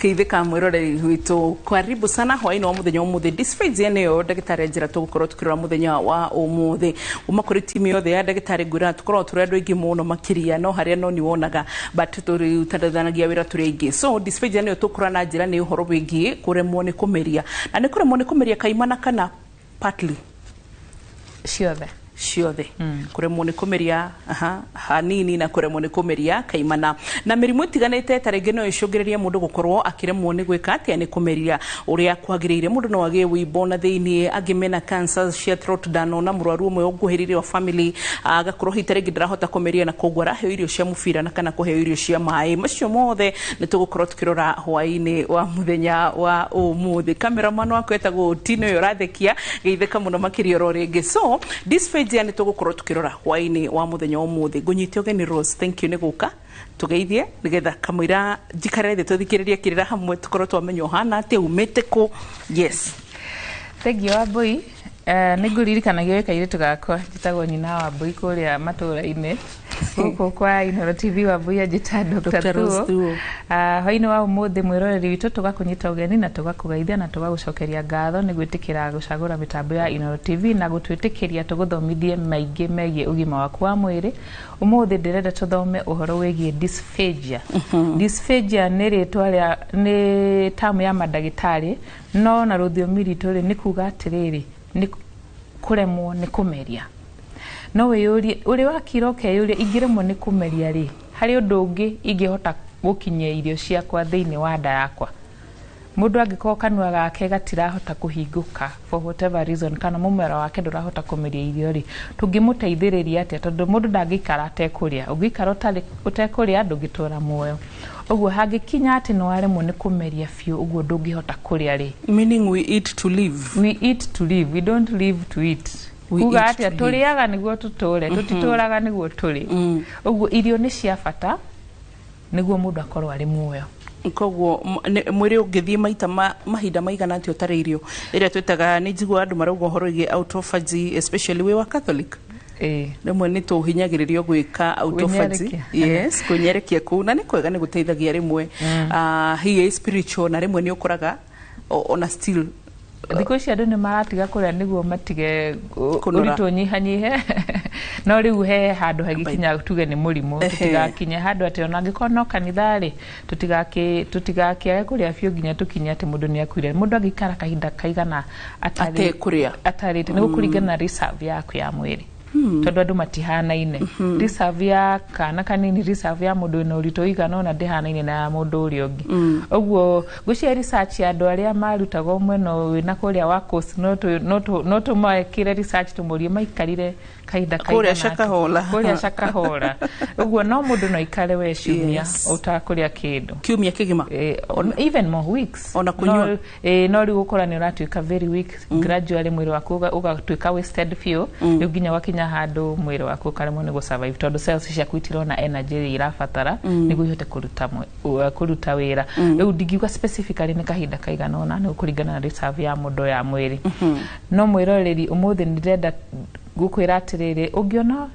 Geithĩka mwĩroreri witũ, karibu sana hwaĩ-inĩ wa mũthenya ũmũthĩ. Dysphagia nĩyo ndagĩtarĩ njĩra tũgũkorwo tũkĩrora mũthenya wa ũmũthĩ. Kuma kũrĩ timu yothe ya ndagĩtarĩ, ngwĩra tũkoragwo tũrĩ andũ aingĩ mũno makĩria, no harĩa no nĩ wonaga, but tũrutithanagia wĩra tũrĩ aingĩ. So dysphagia nĩyo tũkũrora na njĩra nĩ ũhoro wĩgiĩ kũremwo nĩ kũmeria, na nĩ kũremwo nĩ kũmeria kaimana kana partly? Ciothe. Ciothe, kũremwo nĩ kũmeria, aha, hanini na kũremwo nĩ kũmeria kaimana, na mĩrimũ ĩtiganĩte ta rĩngĩ no ĩcũngĩrĩrie mũndũ gũkorwo akĩremwo nĩ gwĩka atĩa, nĩ kũmeria ũrĩa kwagĩrĩire. Mũndũ no agĩe wĩimbo na thĩiniĩ, angĩ mena cancer cia throat. Ndanona mũrwaru ũmwe ũnguhĩrĩirie wa family agakorwo hihi ta rĩngĩ ndarahota kũmeria, na koguo araheo irio cia mũbira na kana kũheo irio cia maĩ. Macio mothe nĩ tũgũkorwo tũkĩrora hwaĩ-inĩ wa mũthenya wa ũmũthĩ. Cameraman wakwa etagwo Tino, ũyũ ũrathekia, geithĩka mũno makĩria oro rĩngĩ. So dysphagia nĩ tũgũkorwo tũkĩrora hwaĩ-inĩ wa mũthenya wa ũmũthĩ. Ngũnyite ũgeni Rose, thank you nĩ gũka tũgeithie, nĩgetha kamũira njikare thĩ tũthikĩrĩrie kĩrĩra hamwe, tũkorwo twamenya ũhana atĩa, umĩte kũ. Yes. Thengiũ, Wambui. Nĩ ngũririkanagia wĩ kairĩtu gakwa, njĩtagwo nyina wa Wambui kũrĩa matũũra-inĩ. Gũkũ kwa Inooro TV Wambui anjĩta Dr. Dr. Rose Thuo. Thuo. Hwaĩ-inĩ wa ũmũthĩ, mwĩroreri witũ, tũgakũnyita ũgeni na tũgakũgeithia na tũgagũcokeria ngatho nĩ gwĩtĩkĩra gũcagũra mĩtambo ya Inooro TV na gũtwĩtĩkĩria tũgũthomithie maingĩ megiĩ ũgima waku wa mwĩrĩ. Ũmũthĩ ndĩrenda tũthome ũhoro wĩgiĩ dysphagia. Dysphagia nĩ rĩtwa rĩa, nĩ tamu ya mandagĩtarĩ, no na rũthiomi ritũ rĩ, nĩ kuga atĩrĩrĩ, nĩ kũremwo nĩ kũmeria. No wĩyũrie ũrĩ wakira, ũkeyũria, ingĩremwo nĩ kũmeria rĩ, harĩ ũndũ ũngĩ ingĩhota gũkinyia irio ciakwa thĩinĩ wa nda yakwa? Mũndũ angĩkorwo kanua gake gatirahota kũhingũka for whatever reason, kana mũmero wake ndũrahota kũmeria irio rĩ, tũngĩmũteithĩrĩria atĩa? Tondũ mũndũ ndangĩikara atekũrĩa. Ũngĩikara ũtekũrĩa, ndũngĩtũra muoyo. Ũguo hangĩkinya atĩ nĩ waremwo nĩ kũmeria biũ, ũguo ndũngĩhota kũrĩa rĩ, Meaning we eat to live. We eat to live, we don't live to eat. We Kuga eat atĩa? To live. Tũrĩaga nĩguo tũtũre, tũtitũraga nĩguo tũrĩ. Ũguo irio nĩ cia bata nĩguo mũndũ akorwo arĩ muoyo. Koguo mwĩrĩ ũngĩthiĩ maita mahinda maigana atĩa ũtarĩ irio, ĩrĩa twĩtaga, nĩ njiguaga andũ marauga ũhoro wĩgiĩ autophagy, especially wĩ wa Catholic, rĩmwe nĩ tũhinyagĩrĩrio gwĩka autophagy. Kwĩnyerekia. Yes, kwĩnyerekia kũu, na nĩ kwega, nĩ gũteithagia rĩmwe. Hihi ĩ spiritual, na rĩmwe nĩ ũkoraga ona still Thikũ ici andũ nĩ maratiga kũrĩa nĩguo matige Kũnora. ũritũ ũnyihanyihe, no rĩu he handũ hagĩkinya tuge nĩ mũrimũ. Tũtigakinye handũ atĩ ona angĩkorwo no kanitha rĩ, tũtigakĩage kũrĩa biũ nginya tũkinye atĩ mũndũ nĩ akuire. Mũndũ angĩikara kahinda kaigana atarĩ Atekũrĩa. Atarĩte, nĩ gũkũringana na reserve yaku ya mwĩrĩ, tondũ andũ matihanaine. Reserve ya kana kanini, reserve ya mũndũ wĩna ũritũ ũigana ũna ndĩhanaine na ya mũndũ ũrĩa ũngĩ. Ũguo ngwĩciria research ya andũ arĩa marutagwo mwena wĩna kũrĩa wa coast, no tũmekĩre research, tũmũrie maikarire kahinda Kũrĩa kaigana atĩa. Shakahola. Kũrĩa Shakahola. Ũguo no mũndũ no aikare we ciumia ũtakũrĩa kĩndũ. Kiumia kĩgima? Even more weeks. Ona kũnyua? No, no rĩu ũkora nĩ ũratuĩka very weak gradually, mwĩrĩ waku ũgatuĩka wasted biũ, rĩu nginya wakinya handũ mwĩrĩ waku ũkaremwo nĩ gũsurvive, tondũ cells ciaku itirona energy ĩrĩa irabatara nĩguo ihote kũruta wĩra. Rĩu ndingiuga specifically nĩ kahinda kaigana ũna, nĩ gũkũringana na reserve ya mũndũ ya mwĩrĩ. No mwĩroreri, ũmũthĩ nĩ ndĩrenda gũkwĩra atĩrĩrĩ, ũngĩona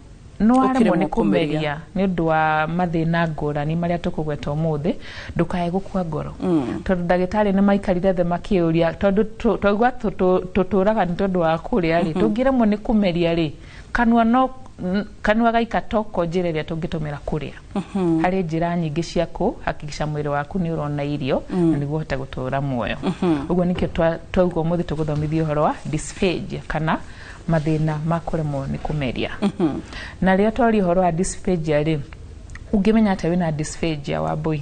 nĩ waremwo nĩ Ũkĩremwo kũmeria. Kũmeria nĩ ũndũ wa mathĩna ngũrani marĩa tũkũgweta ũmũthĩ, ndũkae gũkua ngoro, tondũ ndagĩtarĩ nĩ maikarire thĩ makĩũria, tondũ twaigua tũtũraga nĩ tondũ wa kũrĩa rĩ, tũngĩremwo nĩ kũmeria rĩ, kanua no kanua gaika toko njĩra ĩrĩa tũngĩtũmĩra kũrĩa. Harĩ njĩra nyingĩ cia kũhakikisha mwĩrĩ waku nĩ ũrona irio na nĩguo ũhote gũtũra muoyo. Ũguo nĩkĩo twauga ũmũthĩ tũgũthomithia ũhoro wa dysphagia, kana mathĩna ma kũremwo nĩ kũmeria. Na rĩrĩa twaria ũhoro wa dysphagia rĩ, ũngĩmenya atĩa wĩna dysphagia, Wambui?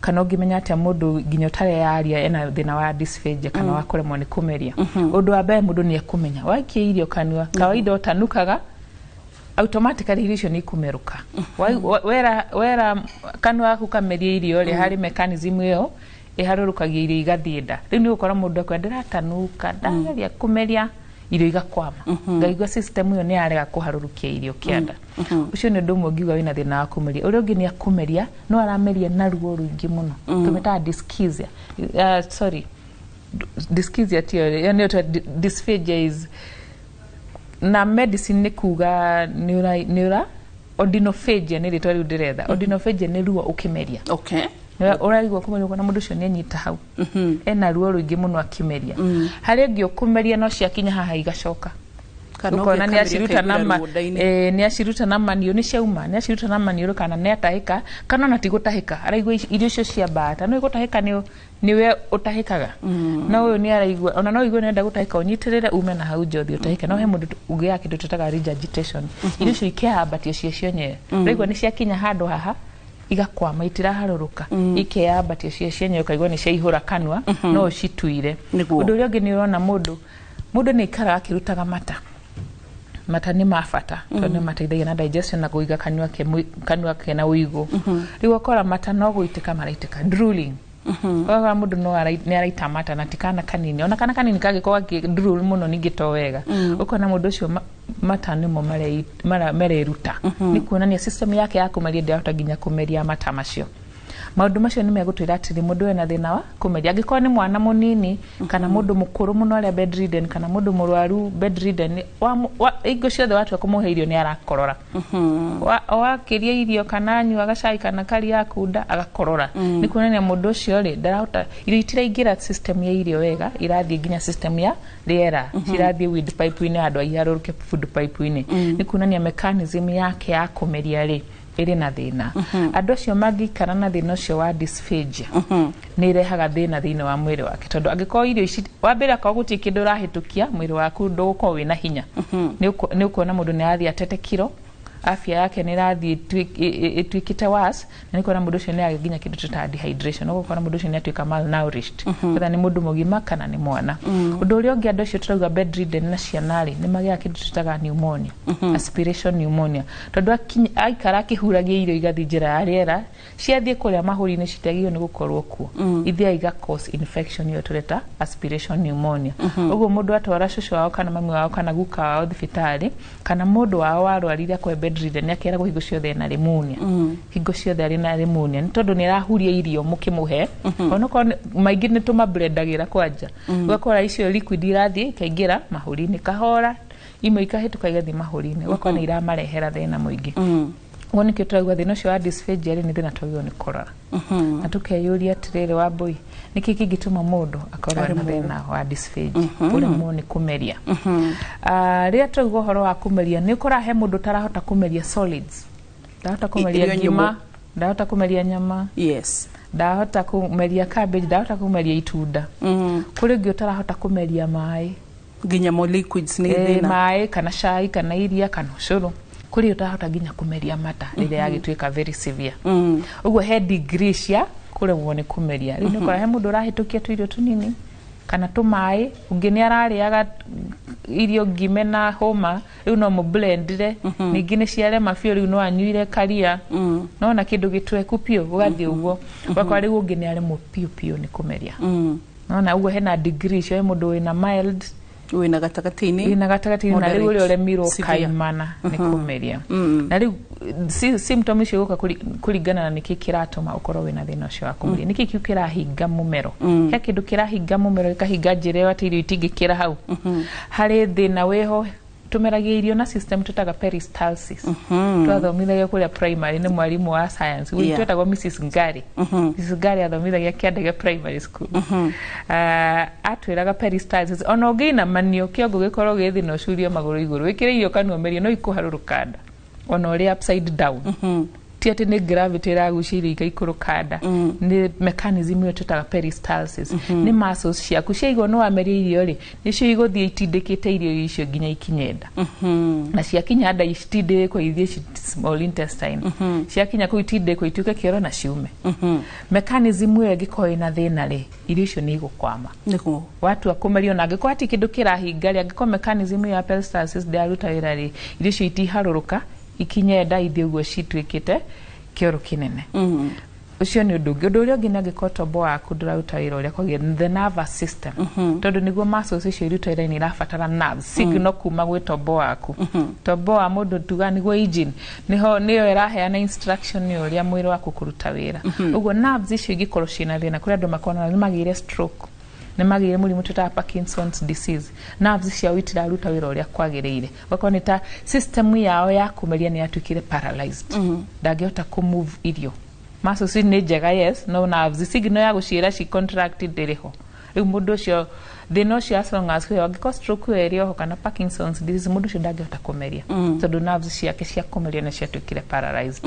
Kana ũngĩmenya atĩa mũndũ nginya ũtareyaria ena thĩna wa dysphagia kana wa kũremwo nĩ kũmeria? Ũndũ wa mbere, mũndũ nĩ ekũmenya waikia irio kanua, kawaida ũtanukaga, automatically irio icio nĩ ikũmerũka. Wera kanua gaku kamerie irio rĩ, harĩ mechanism ĩyo ĩharũrũkagia irio igathiĩ nda. Rĩu nĩ ũgũkora mũndũ akwĩra, "Ndĩratanuka, ndageria kũmeria irio igakwama, ngaigua system ĩyo nĩ yarega kũharũrũkia irio kĩanda." Ũcio nĩ ũndũ ũmwe ũngiuga wĩna thĩna wa kũmeria. Ũrĩa ũngĩ nĩ akũmeria no arameria na ruo rũingĩ mũno, tũmĩtaga dyschezia. Sorry, dyschezia tiyo ĩyo, nĩyo dysphagia is na medicine nĩ kuga nĩ ũra odynophagia, nĩ rĩtwa rĩu ndĩretha. Odynophagia nĩ ruo ũkĩmeria. Ũraigua kũmeria ũkona mũndũ ũcio nĩ anyita hau, ena ruo rũingĩ mũno akĩmeria. Harĩ ũngĩ ũkũmeria no ciakinya haha igacoka. Kana Ũkona ũngĩ nĩ aciruta na akameria ma akaiguĩra ruo nda-inĩ. Nĩ aciruta na maniũrũ, nĩ ciauma, nĩ aciruta na maniũrũ kana nĩ atahĩka, kana ona ti gũtahĩka, araigua irio icio ciambata. No gũtahĩka nĩ nĩwe ũtahĩkaga, no ũyũ nĩ araigua ona no igue nĩenda gũtahĩka, ũnyitĩrĩre ume na hau nja ũthiĩ ũtahĩke. No he mũndũ ũgĩaga kĩndũ twĩtaga regurgitation, irio icio ikeyambatia cio cienyewe. Ũraigua nĩ ciakinya handũ haha igakwama, itiraharũrũka, ikeyambatia cio cienyewe, ũkaigua nĩ ciaihũra kanua no ũcituire. Nĩguo. Ũndũ ũrĩa ũngĩ nĩ ũrona mũndũ nĩ aikaraga akĩrutaga mata. Mata nĩ ma bata tondũ nĩ mateithagia na digestion na kũiga kanua ke kanua kena ũigũ. Rĩu ũkora mata no gũitĩka maraitĩka, drooling. Ũgakora mũndũ no nĩ araita mata, na ti kana kanini, ona kana kanini kangĩkorwo gakĩ drool mũno ningĩ to wega. Ũkona mũndũ ũcio mata nĩmo mareruta, nĩ kuonania system yake ya kũmeria ndĩrahota nginya kũmeria mata macio. Maũndũ macio nĩ megũtwĩra atĩrĩ, mũndũ ena thĩna wa kũmeria. Angĩkorwo nĩ mwana mũnini kana mũndũ mũkũrũ mũno arĩa bedridden, kana mũndũ mũrwaru bedridden, hingo ciothe watua kũmũhe irio nĩ arakorora. Wakĩria irio kana anyua gacai kana karia akunda agakorora, nĩ kuonania mũndũ ũcio rĩ ndarahota, irio itiraingĩra system ya irio wega, irathiĩ nginya system ya rĩera, cirathiĩ wind pipe-inĩ handũ iharũrũke food pipe-inĩ. Nĩ kuonania mechanism yake ya kũmeria rĩ ĩrĩ na thĩna. Andũ acio mangĩikara na thĩna ũcio wa dysphagia, nĩ ĩrehaga thĩna thĩinĩ wa mwĩrĩ wake, tondũ angĩkorwo irio ici wa mbere akorwo gũtirĩ kĩndũ ũrahĩtũkia mwĩrĩ waku, ndũgũkorwo wĩna hinya. Nĩ ũkuona mũndũ nĩ arathiĩ atete kiro, afya yake nĩ ĩrathiĩ ĩtuĩkĩte worse, na nĩ kuona mũndũ ũcio nĩ agĩa nginya kĩndũ tũtaga dehydration. Ũgũkora mũndũ ũcio nĩ atuĩka malnourished, whether nĩ mũndũ mũgima kana nĩ mwana. Ũndũ ũrĩa ũngĩ, andũ acio tũrauga bedridden na ciana rĩ, nĩ magĩaga kĩndũ tũtaga pneumonia, aspiration pneumonia, tondũ aikara akĩhuragia irio igathiĩ njĩra ya rĩera, ciathiĩ kũrĩa mahũri-inĩ citiagĩrĩirwo nĩ gũkorwo kuo, ithiaga iga cause infection ĩyo tũreta aspiration pneumonia. Ũguo mũndũ atwara cũcũ wao kana mami wao kana guka wao thibitarĩ, kana mũndũ wao warwarire akorwo bedridden, nĩ akeragwo hingo ciothe ena pneumonia, hingo ciothe arĩ na pneumonia, nĩ tondũ nĩ arahuria irio mũkĩmũhe, onokorwo maingĩ nĩ tũmablendagĩra kwanja, ũgakora icio liquid irathiĩ ikaingĩra mahũri-inĩ kahora, imwe ikahĩtũka igathiĩ mahũri-inĩ, ũgakora nĩ iramarehera thĩna mũingĩ. Ũguo nĩkĩo tũrauga thĩna ũcio wa dysphagia rĩ nĩ thĩna twagĩrĩirwo nĩ kũrora na tũkeyũria atĩrĩrĩ, Wambũi, nĩkĩ kĩngĩtũma mũndũ akorwo na Aremwo. thĩna wa dysphagia, ũremwo nĩ kũmeria? Ah, rĩrĩa tũrauga ũhoro wa kũmeria, nĩ ũkoraga he mũndũ ũtarahota kũmeria solids, ndarahota kũmeria Irio ngima, nyũmũ. ndarahota kũmeria nyama, ndarahota kũmeria cabbage, ndarahota kũmeria itunda. Kũrĩ ũngĩ ũtarahota kũmeria maĩ. Nginya mo liquids nĩ thĩna. Maĩ kana cai kana iria kana ũcũrũ. Kũrĩ ũtarahota nginya kũmeria mata rĩrĩa yagĩtuĩka very severe. Ũguo he degree cia kũremwo nĩ kũmeria. Rĩu nĩ ũkora he mũndũ ũrahĩtũkia tũirio tũnini kana tũmaĩ, ũngĩ nĩ ararĩaga irio ngime na hũma, rĩu no mũblendire, ningĩ nĩ ciarema biũ, rĩu no anyuire karia no na kĩndũ gĩtweku biũ, gũgathiĩ ũguo. Ũgakora rĩu ũngĩ nĩ aremwo biũ biũ nĩ kũmeria. Nona ũguo hena degree icio, he mũndũ wĩna mild, Wĩna gatagatĩ-inĩ, ina gatagatĩ-inĩ, na rĩu ũrĩa moderate, ũremirwo severe. kaimana nĩ kũmeria. Na rĩu symptom icio igũka kũringana na nĩkĩ kĩratũma ũkorwo wĩna thĩna ũcio wa kũmeria, nĩkĩ kĩu kĩrahinga mũmero. He kĩndũ kĩrahinga mũmero, gĩkahinga njĩra ĩyo atĩ irio itingĩkĩra hau. Harĩ thĩna wĩho, tũmeragia irio na system tũtaga peristalsis. Twathomithagia kũrĩa primary nĩ mwarimũ wa science twetagwo Mrs Ngari. Mrs Ngari athomithagia Kĩandege Primary School. Atwĩraga peristalsis, ona ũngĩinamanio kĩongo gĩkorwo gĩ thĩ na ũcurie magũrũ igũrũ, wĩkĩre irio kanua ũmerie, no ikũharũrũka nda ona ũrĩ upside down. Ti atĩ nĩ gravity ĩragucia irio igaikũrũka nda, nĩ mechanism ĩyo tũtaga peristalsis. Nĩ muscles ciaku ciaigua nĩ wameria irio rĩ, nĩcio igũthiĩ itindĩkĩte irio icio nginya ikinye nda, na ciakinya nda citindĩkwo ithiĩ small intestine, ciakinya kũu itindĩkwo ituĩke kĩoro na ciume. Mechanism ĩyo ĩngĩkorwo ĩna thĩna rĩ, irio icio nĩ igũkwama watua kũmerio. Na angĩkorwo hatirĩ kĩndũ kĩrahinga rĩ, angĩkorwo mechanism ĩyo ya peristalsis ndĩraruta wĩra rĩ, irio icio itiharũrũka ikinye nda ithiĩ ũguo cituĩkĩte kĩoro kĩnene. Ũcio nĩ ũndũ ũngĩ. Ũndũ ũrĩa ũngĩ nĩ angĩkorwo tombo waku ndũraruta wĩra ũrĩa kwagĩrĩire, the nervous system, tondũ nĩguo muscles icio irute wĩra nĩ irabatara nerves signal kuma gwĩ tombo waku. Tombo wa mũndũ tuga nĩguo engine, nĩho nĩyo ĩraheana instruction nĩ ũrĩa mwĩrĩ waku kũruta wĩra. Ũguo nerves icio ingĩkorwo ciĩna thĩna, kũrĩ andũ makoragwo nĩ magĩire stroke, nĩ magĩire mũrimũ twĩtaga Parkinson's disease, nerves ciao itiraruta wĩra ũrĩa kwagĩrĩire, ũgakora nĩ ta system yao ya kũmeria nĩ yatuĩkire paralyzed, ndangĩhota kũ move irio. Muscles nĩ njega, yes, no nerves signal ya gũciĩra ci contract ndĩrĩ ho. Rĩu mũndũ ũcio thĩna ũcio, as long as kwĩho, angĩkorwo stroke ĩyo ĩrĩ oho kana Parkinson's disease, mũndũ ũcio ndangĩhota kũmeria tondũ nerves ciake cia kũmeria nĩ ciatuĩkire paralyzed.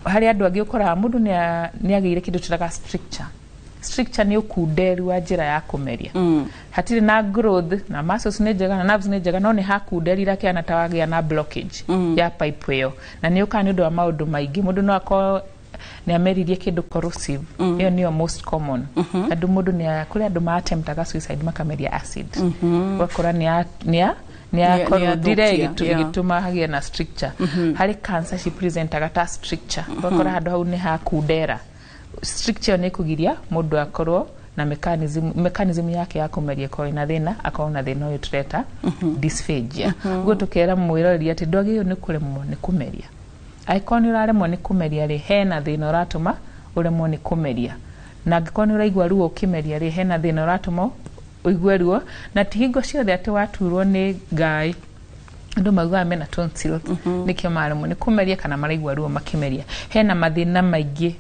Harĩ andũ angĩ ũkoraga mũndũ nĩ agĩire kĩndũ twĩtaga stricture. Stricture nĩ ũkunderu wa njĩra ya kũmeria. Hatirĩ na growth, na muscles nĩ njega na nerves nĩ njega, no nĩ hakunderire kĩana ta wagĩa na blockage ya pipe ĩyo, na nĩ ũkaga nĩ ũndũ wa maũndũ maingĩ. Mũndũ no akorwo nĩ ameririe kĩndũ corrosive. Ĩyo nĩyo most common. Andũ mũndũ nĩ kũrĩ andũ ma-attemptaga suicide, makameria acid, ũgakora nĩ nĩ akorũndire. Ĩgĩtũma hagĩe na stricture. Harĩ cancer ci presentaga ta stricture, ũgakora handũ hau nĩ hakundera. Stricture ĩyo nĩ ĩkũgiria mũndũ akorwo na mechanism yake ya kũmeria ĩkorwo ĩna thĩna, akorwo na thĩna ũyũ tũreta dysphagia. Ũguo tũkera mwĩroreri atĩ ndwagĩrĩirwo nĩ kũremwo nĩ kũmeria. Angĩkorwo nĩ ũraremwo nĩ kũmeria rĩ, hena thĩna ũratũma ũremwo nĩ kũmeria, na angĩkorwo nĩ ũraigua ruo ũkĩmeria rĩ, hena thĩna ũratũma ũigue ruo. Na ti hingo ciothe atĩ waturwo nĩ ngaĩ. Andũ maugaga mena tonsils nĩkĩo maremwo nĩ kũmeria kana maraigua ruo makĩmeria. Hena mathĩna maingĩ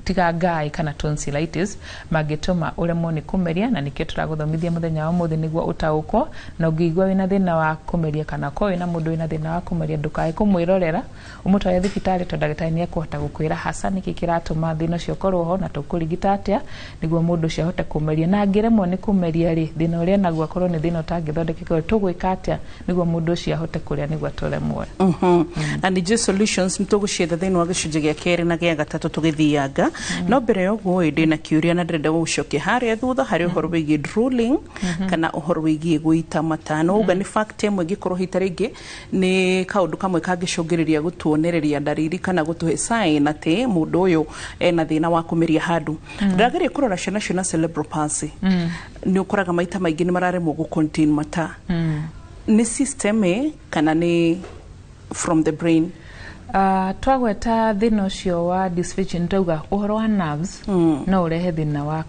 tiga ngaĩ kana tonsillitis mangĩtũma ũremwo nĩ kũmeria, na nĩkĩo tũragũthomithia mũthenya wa ũmũthĩ nĩguo ũtaũkwo. Na ũngĩigua wĩna thĩna wa kũmeria kana ũkorwo wĩna mũndũ wĩna thĩna wa kũmeria, ndũkae kũmwĩrorera, ũmũtware thibitarĩ, tondũ ndagĩtarĩ nĩ ekũhota gũkwĩra haca nĩkĩ kĩratũma thĩna ũcio ũkorwo ho na tũkũrigita atĩa nĩguo mũndũ ũcio ahote kũmeria. Na angĩremwo nĩ kũmeria rĩ, thĩna ũrĩa naguo akorwo nĩ thĩna ũtangĩthondekeka, tũgwĩka atĩa nĩguo mũndũ ũcio ahote kũrĩa nĩguo atũre muoyo? Na ningĩ solutions nĩ tũgũcietha thĩinĩ wa gĩcunjĩ gĩa kerĩ na gĩa gatatũ tũgĩthianga. No mbere ya ũguo ĩ, ndĩna kĩũria na ndĩrenda gũgũcokia harĩa thutha harĩ ũhoro wĩgiĩ drooling kana ũhoro wĩgiĩ gũita mata. No uga nĩ fact ĩmwe ĩngĩkorwo hita rĩngĩ nĩ kaũndũ kamwe kangĩcũngĩrĩria gũtuonereria ndariri kana gũtũhe sign atĩ mũndũ ũyũ ena thĩna wa kũmeria handũ. Ndĩrageria kũrora ciana ciona cerebral palsy, nĩ ũkoraga maita maingĩ nĩ mararemwo gũ contain mata. Nĩ system ĩ kana nĩ from the brain? Twagweta thĩna ũcio wa dysphagia, nĩ twauga ũhoro wa nerves no ũrehe thĩna wa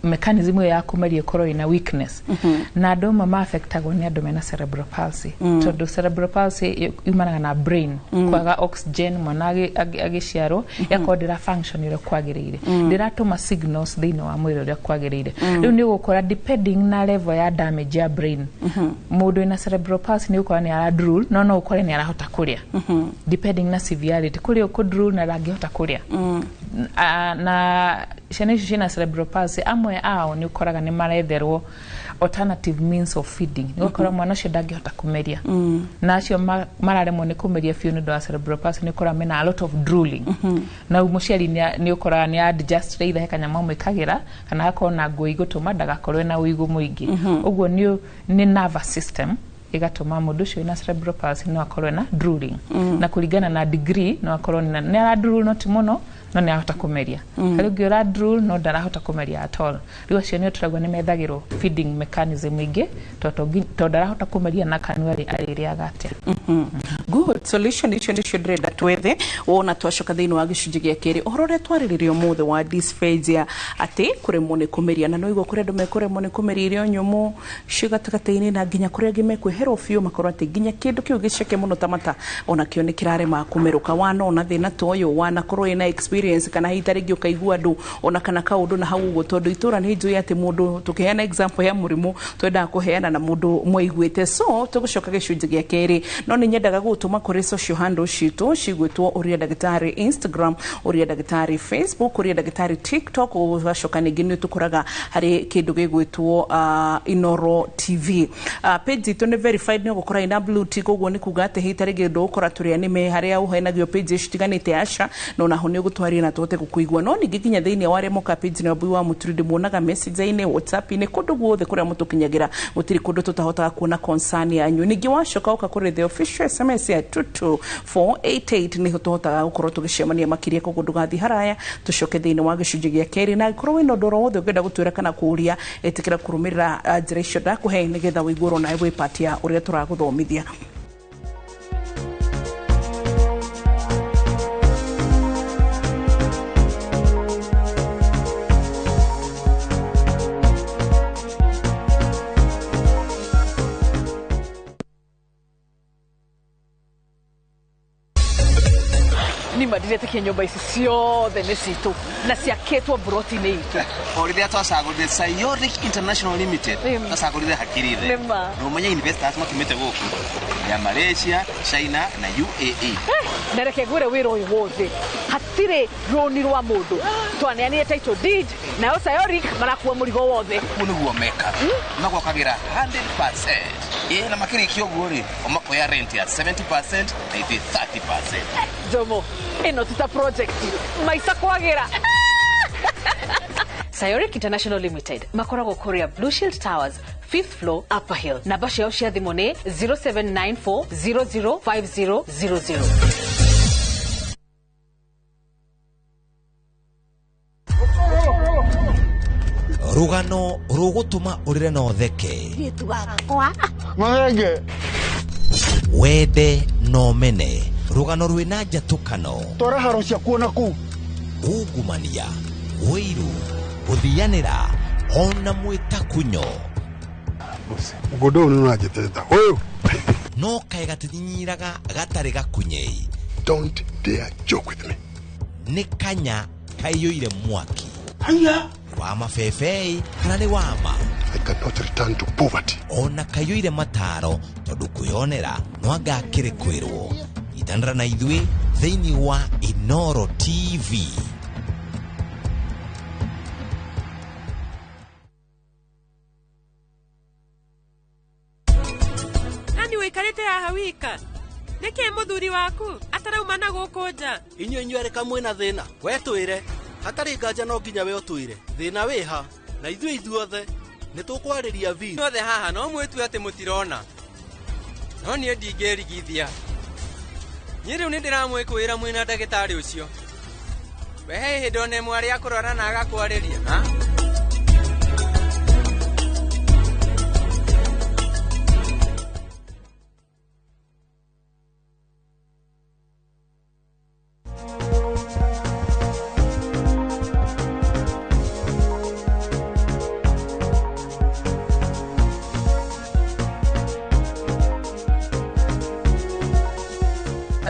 mechanism ĩyo ya kũmeria ĩkorwo ĩna weakness. Na andũ amwe ma-affectagwo nĩ andũ mena cerebral palsy, tondũ cerebral palsy yumanaga na brain kwaga oxygen. Mwana agĩciarwo ĩgakorwo ndĩra function ũrĩa kwagĩrĩire, ndĩratũma signals thĩinĩ wa mwĩrĩ ũrĩa kwagĩrĩire. Rĩu nĩ ũgũkora depending na level ya damage ya brain, mũndũ wĩna cerebral palsy nĩ ũgũkora nĩ ara drool, no ũkore nĩ arahota kũrĩa, depending na severity. Kũrĩ ũkũ drool na ndangĩhota kũrĩa. Na ciana icio ciĩna cerebral palsy, amwe ao nĩ ũkoraga nĩ maretherwo alternative means of feeding, nĩ ũgakora mwana ũcio ndangĩhota kũmeria. Na acio mararemwo nĩ kũmeria biũ nĩ ũndũ wa cerebral palsy, nĩ ũkoraga mena a lot of drooling, na mũciari nĩ ũkoraga nĩ adjust, either he kanyamũ amwĩkagĩra kana agakorwo na nguo igũtũma ndagakorwo na ũigũ mũingĩ. Ũguo nĩ nervous system ĩgatũma mũndũ ũcio wĩna cerebral palsy no akorwo na drooling, na kũringana na degree no akorwo nĩ ara drool no ti mũno, no nĩ arahota kũmeria. Harĩ ũngĩ ũra drool no ndarahota kũmeria at all. Rĩu acio nĩo tũrauga nĩ methagĩrwo feeding mechanism ingĩ, tondũ ndarahota kũmeria na kanua rĩ, arĩrĩaga atĩa? Good solution icio nĩcio ndĩrenda twethe wona twacoka thĩinĩ wa gĩcunjĩ gĩa kerĩ, ũhoro ũrĩa twarĩrĩria ũmũthĩ wa dysphagia, atĩ kũremwo nĩ kũmeria. Na no igua kũrĩ andũ mekũremwo nĩ kũmeria irio nyũmũ ciĩ gatagatĩ-inĩ, na nginya kũrĩ angĩ mekwĩherwo biũ, makorwo atĩ nginya kĩndũ kĩu gĩceke mũno ta mata onakĩo nĩ kĩrarema kũmerũka. Wanona thĩna ta ũyũ, wanakorwo wĩna experience kana hihi ta rĩngĩ ũkaigua andũ ona kana kaũndũ na hau ũguo, tondũ itũra nĩ njũĩ atĩ mũndũ tũkĩheana example ya mũrimũ twendaga kũheana na mũndũ mwaiguĩte. So tũgũcoka gĩcunjĩ gĩa kerĩ, no nĩ nyendaga gũgũtũma kũrĩ social handles citũ cigwĩtwo Ũria Ndagĩtarĩ Instagram, Ũria Ndagĩtarĩ Facebook, Ũria Ndagĩtarĩ TikTok. Ũgacoka ningĩ nĩ tũkoraga harĩ kĩndũ gĩgwĩtwo Inoro TV. Page itũ nĩ verified, nĩ ũgũkora ina blue tick. Ũguo nĩ kuga atĩ hihi ta rĩngĩ ndũgũkora tũrĩa nĩme harĩa ũheanagio page citiganĩte, aca, no naho nĩ ũgũtwaria na tũhote gũkũigua. No ningĩ nginya thĩinĩ wa arĩa moka page na Wambui wa Mũturi, ndĩmuonaga message-inĩ, WhatsApp-inĩ, kũndũ guothe kũrĩa mũtũkinyagĩra, gũtirĩ kũndũ tũtahotaga kuona concern yanyu. Ningĩ wacoka ũka kũrĩ the official SMS ya 22488, nĩho tũhotaga gũkorwo tũgĩcemania makĩria. Koguo ndũgathiĩ haraya, tũcoke thĩinĩ wa gĩcunjĩ gĩa kerĩ. Na angĩkorwo wĩna ũndũ oro wothe ũngĩenda gũtwĩra kana kũũria, ĩtĩkĩra kũrũmĩrĩra njĩra icio ndakũhe nĩgetha ũiguo nawe wĩ part ya ũrĩa tũragũthomithia. Nima ndiretĩkia nyũmba ici ciothe nĩ citũ na ciakĩtwo mburoti-inĩ itũ. O rĩrĩa twacagũrire Sayoric International Limited, twacagũrire hakiri thĩ. Nĩ ma. Na ũmenye investors matumĩte gũkũ ya Malaysia, China na UAE. Na reke ngwĩre wĩra ũyũ wothe hatirĩ rũni rwa mũndũ, twaneanire title deed nayo Sayoric marakua mũrigo wothe. Ũguo nĩguo mekaga, magwakagĩra 100%, ĩ na makĩrĩkia ũguo rĩ, o makoya rent ya 70% na ithuĩ 30%. Jomo, ĩno ti ta project maica kwagĩra. Sayoric International Limited makoragwo kũrĩa Blue Shield Towers, 5th floor, Upper Hill. Namba ciao cia thimũ nĩ 0794005000. Rũgano rũgũtũma ũrĩre na ũtheke, Mahenge. Wende na ũmene, rũgano rwĩna njatũkano, Twara haro ciakuo na kũu. Ungumania, ũiru, gũthianĩra ona mwĩtakunyo. Mũgũnda ũyũ nĩ ũranjĩtĩta ũyũ. No kaĩ gatinyinyiraga gatarĩ gakunyei. Don't dare joke with me. Nĩ kanya kaiyũire mwaki. Haya. Wa mabebei kana nĩ wama. I cannot return to poverty. Ona kaiyũire mataro tondũ kwĩyonera no anga akĩrĩ kwĩrwo. Nyitanĩra na ithuĩ thĩinĩ wa Inoro TV. Nani wĩikarĩte haha wika? Nĩkĩ mũthuri waku atarauma na gũkũ nja? Inyuĩ inyuerĩ kamwĩna thĩna, we twĩre hatarĩ nganja, no nginya we ũtwĩre thĩna wĩha, na ithuĩ ithuothe nĩ tũkwarĩria biũ. Othe haha no mwĩtue atĩ mũtirona, no niĩ ndingĩrigithia. Niĩ rĩu nĩ ndĩramwĩkũĩra mwĩna ndagĩtarĩ ũcio. We he hĩndĩ ona ĩmwe arĩ akũrora na agakwarĩria ha?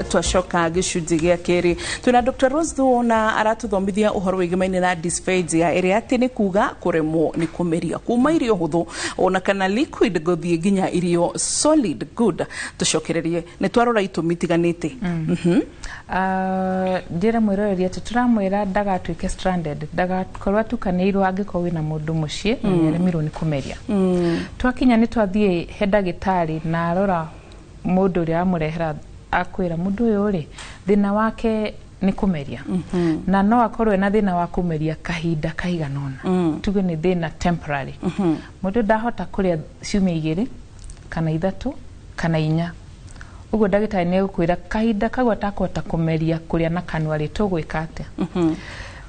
Twacoka gĩcunjĩ gĩa kerĩ, twĩna Dr. Rose Thuo na aratuthomithia ũhoro wĩgĩmaine na dysphagia, ĩrĩa atĩ nĩ kuga kũremwo nĩ kũmeria kuma irio hũthũ ona kana liquid gũthiĩ nginya irio solid. Good, tũcokererie, nĩ twarora itũmi itiganĩte. Njĩre mwĩroreri atĩ tũramwĩra ndagatuĩke stranded, ndagakorwo atukanĩirwo angĩkorwo wĩna mũndũ mũciĩ na nĩaremirwo nĩ kũmeria. Twakinya nĩ twathiĩ he ndagĩtarĩ na arora mũndũ ũrĩa amũrehera, akwĩra mũndũ ũyũ rĩ, thĩna wake nĩ kũmeria, na no akorwo ena thĩna wa kũmeria kahinda kaigana ũna, tuge nĩ thĩna temporary. Mũndũ ndahota kũrĩa ciumia 2 kana 3 kana 4, ũguo ndagĩtarĩ nĩ egũkwĩra kahinda kau atakũhota kũmeria kũrĩa na kanua rĩ, tũgwĩka atĩa?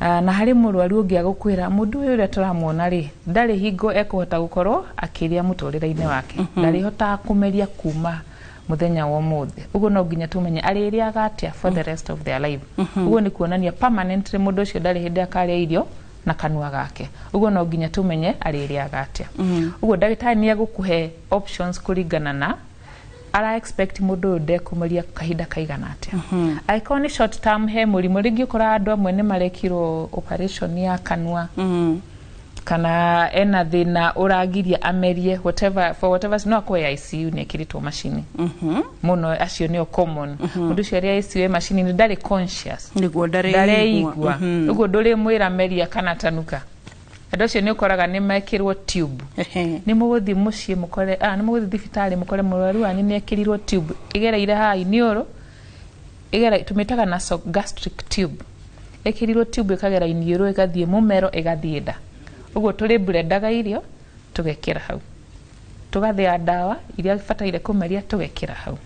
Na harĩ mũrwaru ũngĩ agũkwĩra mũndũ ũyũ ũrĩa tũramuona rĩ, ndarĩ hingo ekũhota gũkorwo akĩrĩa mũtũrĩre-inĩ wake, ndarĩhotaga kũmeria kuma mũthenya wa ũmũthĩ, ũguo no nginya tũmenye arĩrĩaga atĩa for the rest of their life. Ũguo nĩ kuonania permanently mũndũ ũcio ndarĩ hĩndĩ akarĩa irio na kanua gake, ũguo no nginya tũmenye arĩrĩaga atĩa. Ũguo ndagĩtarĩ nĩ egũkũhe options kũringana na ara expect mũndũ ũyũ ndekũmeria kahinda kaigana atĩa. Angĩkorwo nĩ short term, he mũrimũ rĩngĩ ũkoraga andũ amwe nĩ marekirwo operation ya kanua, kana ena thĩna ũragiria amerie, whatever, for whatever, no akorwo e ICU nĩ ekĩrĩtwo macini mũno, acio nĩo common. Mũndũ ũcio arĩ ICU e macini-inĩ ndarĩ conscious. Nĩguo ndareigua, ũguo ndũrĩmwĩra meria kana tanuka. Andũ acio nĩ ũkoraga nĩ mekĩrwo tube. Nĩ mũgũthiĩ mũciĩ mũkore, nĩ mũgũthiĩ thibitarĩ mũkore mũrwaru wanyu nĩ ekĩrirwo tube ĩgereire haha iniũrũ, ĩgera tũmĩtaga nasogastric tube, ĩkĩrirwo tube ĩkagera iniũrũ ĩgathiĩ mũmero ĩgathiĩ nda. Ũguo tũrĩ blendaga irio tũgekĩra hau, tũgathĩa ndawa iria ibataire kũmeria tũgekĩra hau.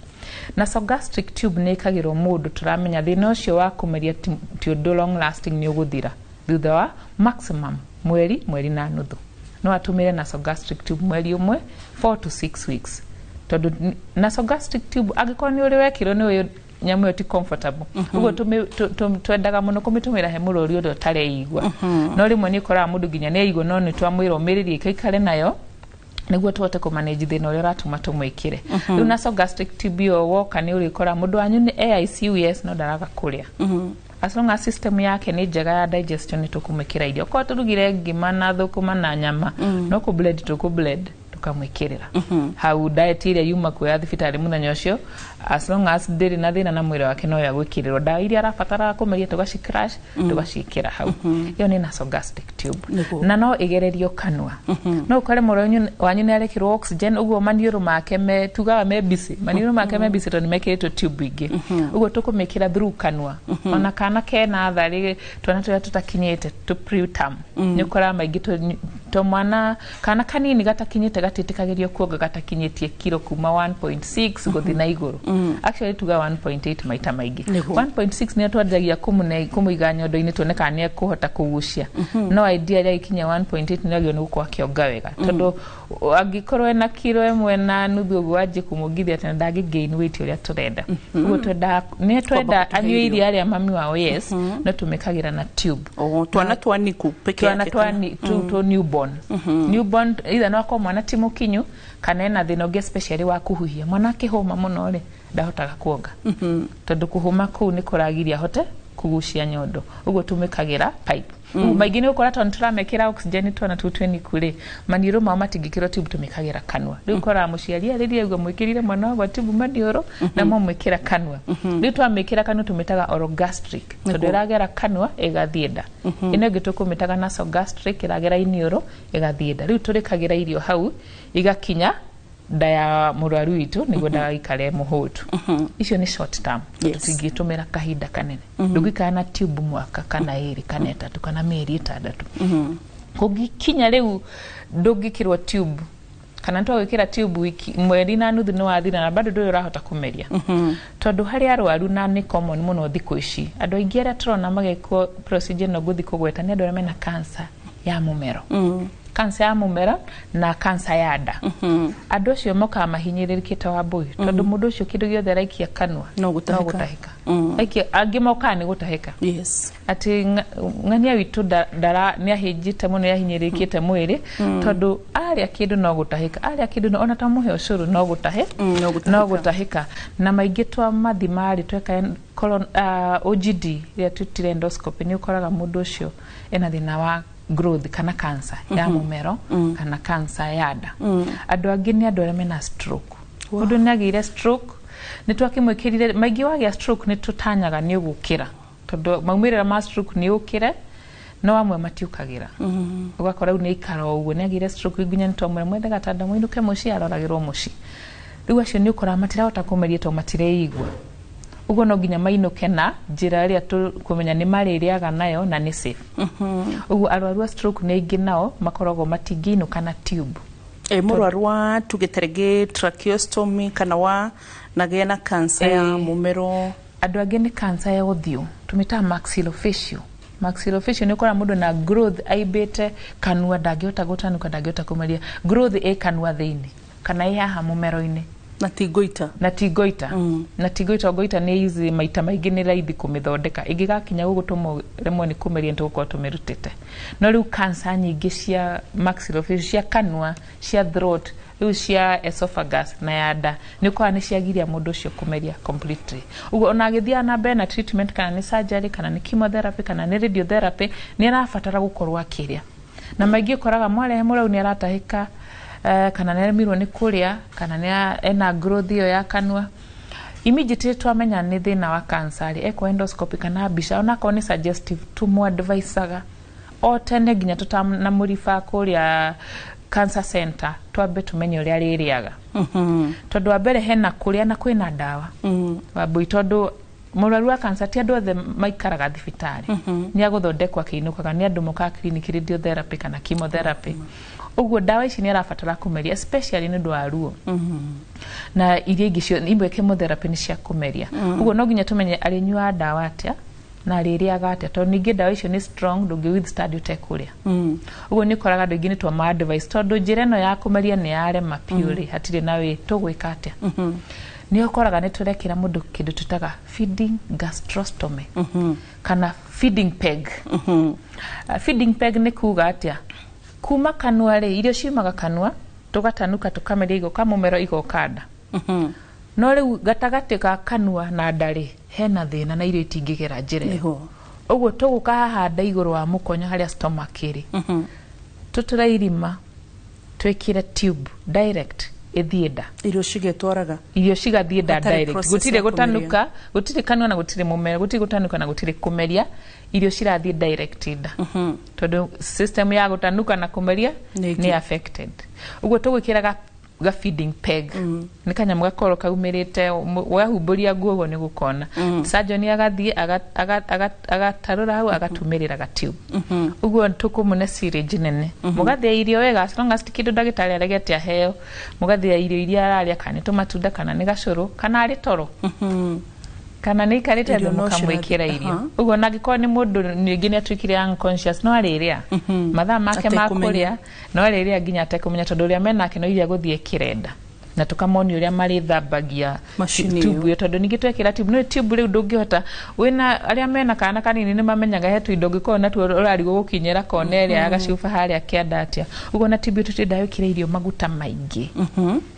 Nasogastric tube nĩ ĩkagĩrwo mũndũ tũramenya thĩna ũcio wa kũmeria ti ũndũ long lasting, nĩ ũgũthira thutha wa maximum mweri, mweri na nuthu. No atũmĩre nasogastric tube mweri ũmwe, 4 to 6 weeks, tondũ nasogastric tube angĩkorwo nĩ ũrĩ wekĩrwo nĩ ũyũ nyamũ ĩyo ti comfortable. Ũguo twendaga mũno kũmĩtũmĩra he mũrwaru ũrĩa ũtareigua, no rĩmwe nĩ ũkoraga mũndũ nginya nĩ aigua, no nĩ twamwĩra ũmĩrĩrie ikaikare nayo Nĩguo tũhote kũmanage thĩna ũrĩa ũratũma tũmwĩkĩre. Rĩu nasogastric tube ĩyo, woka nĩ ũrĩkora mũndũ wanyu nĩ AICU, yes, no ndaraga kũrĩa. As long as system yake nĩ njega ya digestion, nĩ tũkũmwĩkĩra irio. Okorwo tũrugire ngima na thũkũma na nyama, no kũ blend, tũkũ blend, tũkamwĩkĩrĩra hau. Diet ĩrĩa yuma kuoya thibitarĩ mũthenya ũcio, as long as ndĩrĩ na thĩna na mwĩrĩ wake, no yagwĩkĩrĩrwo. Ndawa iria arabatara kũmeria, tũgaci crush, tũgaciĩkĩra hau. Ĩyo nĩ nasogastric tube. Na no ĩgererio kanua. No ũkore mũrwaru wanyu nĩ arekĩrwo oxygen, ũguo maniũrũ make me tugaga me busy, maniũrũ make me busy tondũ nĩ mekĩrĩtwo tube ingĩ. Ũguo tũkũmĩkĩra through kanua. Ona kana kena tharĩ, twana tũrĩa tũtakinyĩte tũ preterm, nĩ ũkoraga maingĩ to mwana kana kanini gatakinyĩte gatĩtĩkagĩrio kuonga gatakinyĩtie kiro kuma 1.6 gũthiĩ na igũrũ. Actually tuga 1.8 maita maingĩ. 1.6 nĩyo twanjagia kũmũiga nyondo-inĩ tuone kana nĩ ekũhota kũgucia. No idea ĩrĩa ikinya 1.8 nĩ agĩrĩirwo nĩ gũkorwo akĩonga wega, tondũ angĩkorwo ena kiro 1.5 ũguo wanjie kũmwongithia tene, ndangĩ gain weight ũrĩa tũrenda. Ũguo twenda nĩ twenda kũtũhe anyue irio. Iria rĩa mami wao, yes, no tũmĩkagĩra na tube. Oh, twana twa niku peke Twana yake twa tu newborn, either no akorwo mwana ti mũkinyu kana ena thĩna ũngĩ, especially wa kũhuhia. Mwana akĩhũma mũno rĩ, ndahotaga kuonga, tondũ kũhũma kũu nĩ kũragiria ahote kũgucia nyondo. Ũguo tũmĩkagĩra pipe. Ũguo maingĩ nĩ ũkora tondũ tũramekĩra oxygen twana tũu twĩniku rĩ, maniũrũ mao matingĩkĩrwo tube, tũmĩkagĩra kanua. Rĩu ũkoraga mũciari arĩria ũguo mwĩkĩrire mwana wakwa tube maniũrũ na mwamwĩkĩra kanua. Rĩu twamĩkĩra kanua tũmĩtaga orogastric, tondũ ĩragera kanua ĩgathiĩ nda. Ĩno ĩngĩ tũkũmĩtaga nasogastric, ĩragera iniũrũ ĩgathiĩ nda. Rĩu tũrĩkagĩra irio hau igakinya nda ya mũrwaru witũ nĩguo ndagaikare mũhũtu. Icio nĩ short term. Tũtingĩtũmĩra kahinda kanene. Ndũngĩikara na tube mwaka kana 2 kana 3 kana mĩeri 6. Kũngĩkinya rĩu ndũngĩkĩrwo tube, kana nĩtwagwĩkĩra tube wiki mweri na nuthu nĩ wathira na bado ndũrĩ ũrahota kũmeria, tondũ harĩ arwaru, na nĩ common mũno thikũ ici, andũ aingĩ arĩa tũrona magĩkwo procedure ĩno ngũthiĩ kũgweta nĩ andũ arĩa mena cancer ya mũmero, cancer ya mũmero na cancer ya nda. Andũ acio mokaga mahinyĩrĩrĩkĩte wa mbũi, tondũ mũndũ ũcio kĩndũ gĩothe araikia kanua No gũtahĩka. Gũtahĩka. Aikia, angĩ mokaga nĩ gũtahĩka, atĩ ng'ania witũ ndara nĩ ahĩnjĩte mũno, nĩ ahinyĩrĩrĩkĩte mwĩrĩ, tondũ arĩa kĩndũ no gũtahĩka, arĩa kĩndũ no ona ta mũhe ũcũrũ no gũtahe No gũtahĩka. No gũtahĩka. Na maingĩ twa mathima-rĩ, tweka OGD ĩrĩa twĩtire endoscopy, nĩ ũkoraga mũndũ ũcio ena thĩna wa growth kana cancer ya mũmero kana cancer ya nda. Andũ angĩ nĩ andũ arĩa mena stroke. Mũndũ nĩ agĩire stroke, nĩ twakĩmwĩkĩrire. Maingĩ wagĩa stroke nĩ tũtanyaga nĩ ũgũkĩra, tondũ maumĩrĩra ma stroke nĩ ũkĩre, no amwe matiũkagĩra. Ũgakora rĩu nĩ aikara o ũguo, nĩ agĩire stroke, nginya nĩ twamwĩra mwethe gatanda mũinũke mũciĩ aroragĩrwo mũciĩ. Rĩu acio nĩ ũkoraga matirahota kũmeria tondũ matireigua. Ũguo no nginya mainũke na njĩra ĩrĩa tũkũmenya nĩ marĩrĩaga nayo na nĩ safe. Ũguo arwaru a stroke nĩ aingĩ nao makoragwo matingĩinũka na tube. E, mũrwaru wa tuge ta rĩngĩ tracheostomy kana wa nagĩa na cancer ya mũmero? Andũ angĩ nĩ cancer ya ũthiũ, tũmĩtaga maxillofacial. Maxillofacial nĩ ũkora mũndũ na growth aimbĩte kanua, ndangĩhota gũtanuka, ndangĩhota kũmeria, growth ĩ kanua thĩinĩ kana ĩ haha mũmero-inĩ. Na ti ngoita? Na ti ngoita, na ti ngoita. Ngoita nĩ easy, maita maingĩ nĩ raithi kũmĩthondeka. Ĩngĩgakinya gũgũtũma rĩmwe nĩ kũmeria, nĩ tũgũkorwo tũmĩrutĩte. No rĩu cancer nyingĩ cia maxillofacial, cia kanua, cia throat, rĩu cia esophagus na ya nda, nĩ ũkoraga nĩ ciagiria mũndũ ũcio kũmeria completely. Ũguo ona agĩthiaga na mbere na treatment, kana nĩ surgery, kana nĩ chemotherapy, kana nĩ radiotherapy, nĩ arabatara gũkorwo akĩrĩa. Na maingĩ ũkoraga mwarehe mũrau nĩ aratahĩka, kana nĩ aremirwo nĩ kũrĩa, kana nĩ ena growth ĩyo ya kanua. Immediately twamenya nĩ thĩna wa cancer rĩ, ekwo endoscopy kana mbica, onakorwo nĩ suggestive, tũmũ-advisaga o tene nginya tũtanamũriba kũrĩa cancer center, twambe tũmenye ũrĩa arĩrĩaga, tondũ wa mbere hena kũrĩa na kwĩna ndawa wambui, tondũ mũrwaru wa cancer ti andũ othe maikaraga thibitarĩ. Nĩ agũthondekwo akĩinũkaga, nĩ andũ mokaga clinic, radiotherapy kana chemotherapy. Ũguo ndawa ici nĩ arabatara kũmeria, especially nĩ ũndũ wa ruo na iria ingĩ imwe chemotherapy nĩ cia kũmeria. Ũguo no nginya tũmenye arĩnyuaga ndawa atĩa na arĩrĩaga atĩa, tondũ ningĩ ndawa icio nĩ strong, ndũngĩ withstand ũtekũrĩa. Ũguo nĩ ũkoraga andũ aingĩ nĩ twama advice, tondũ njĩra ĩno ya kũmeria nĩ yarema biũ rĩ, hatirĩ na wĩ tũgwĩka atĩa. Nĩ ũkoraga nĩ tũrekĩra mũndũ kĩndũ tũtaga feeding gastrostomy kana feeding peg. Feeding peg nĩ kuga atĩa? Kuma kanua rĩ, irio ciumaga kanua. Tũgatanuka, tũkameria, igoka mũmero, igoka nda. No rĩu gatagatĩ ga kanua na nda rĩ, hena thĩna na irio itingĩgera njĩra ĩyo. Ũguo tũgũka haha nda igũrũ wa mũkonyo harĩa stomach ĩrĩ, tũtũre irima, twĩkĩre tube direct ĩthiĩ nda. Irio cigetwaraga. Irio cigathiĩ nda Hatarĩ direct. process Gũtirĩ ya kũmeria. gũtanuka, gũtirĩ kanua na gũtirĩ mũmero, gũtirĩ gũtanuka na gũtirĩ kũmeria. Irio cirathiĩ direct nda tondũ system ya gũtanuka na kũmeria Nĩ nĩ affected. Ũguo tũgwĩkĩra ga feeding peg, nĩ kanyamũ gakorwo kaumĩrĩte, wahumbũria nguo ũguo nĩ gũkona. Surgeon agathiĩ agatarũra hau, agatumĩrĩra ga tube. Ũguo tũkũmũne syringe nene, mũgathĩa irio wega, as long as ti kĩndũ ndagĩtarĩ aregete aheo. Mũgathĩa irio iria ararĩa, kana nĩ tũmatunda, kana nĩ gacũrũ, kana arĩ toro, kana nĩ ikarĩte Irio thĩ, no mũkamwĩkĩra cirathiĩ. irio. Ũguo na angĩkorwo nĩ mũndũ ningĩ nĩ atuĩkire unconscious, no arĩrĩa mathaa make ma Atekũmenya. kũrĩa, no arĩrĩa nginya atekũmenya, tondũ ũrĩa menake no iria gũthiĩ kĩrenda, na tũkamonia ũrĩa marĩthambagia Macini tube ĩyo. ĩyo, tondũ ningĩ twekĩra tube, no tube rĩu ndũngĩhota wĩna arĩa mena kana kanini nĩ mamenyaga he tuindo ũngĩkorwo natuo ũrarigwo gũkinyĩra kona ĩrĩa ya gacuba harĩa kĩanda atĩa. Ũguo na tube ĩyo tũtiendaga wĩkĩre irio maguta maingĩ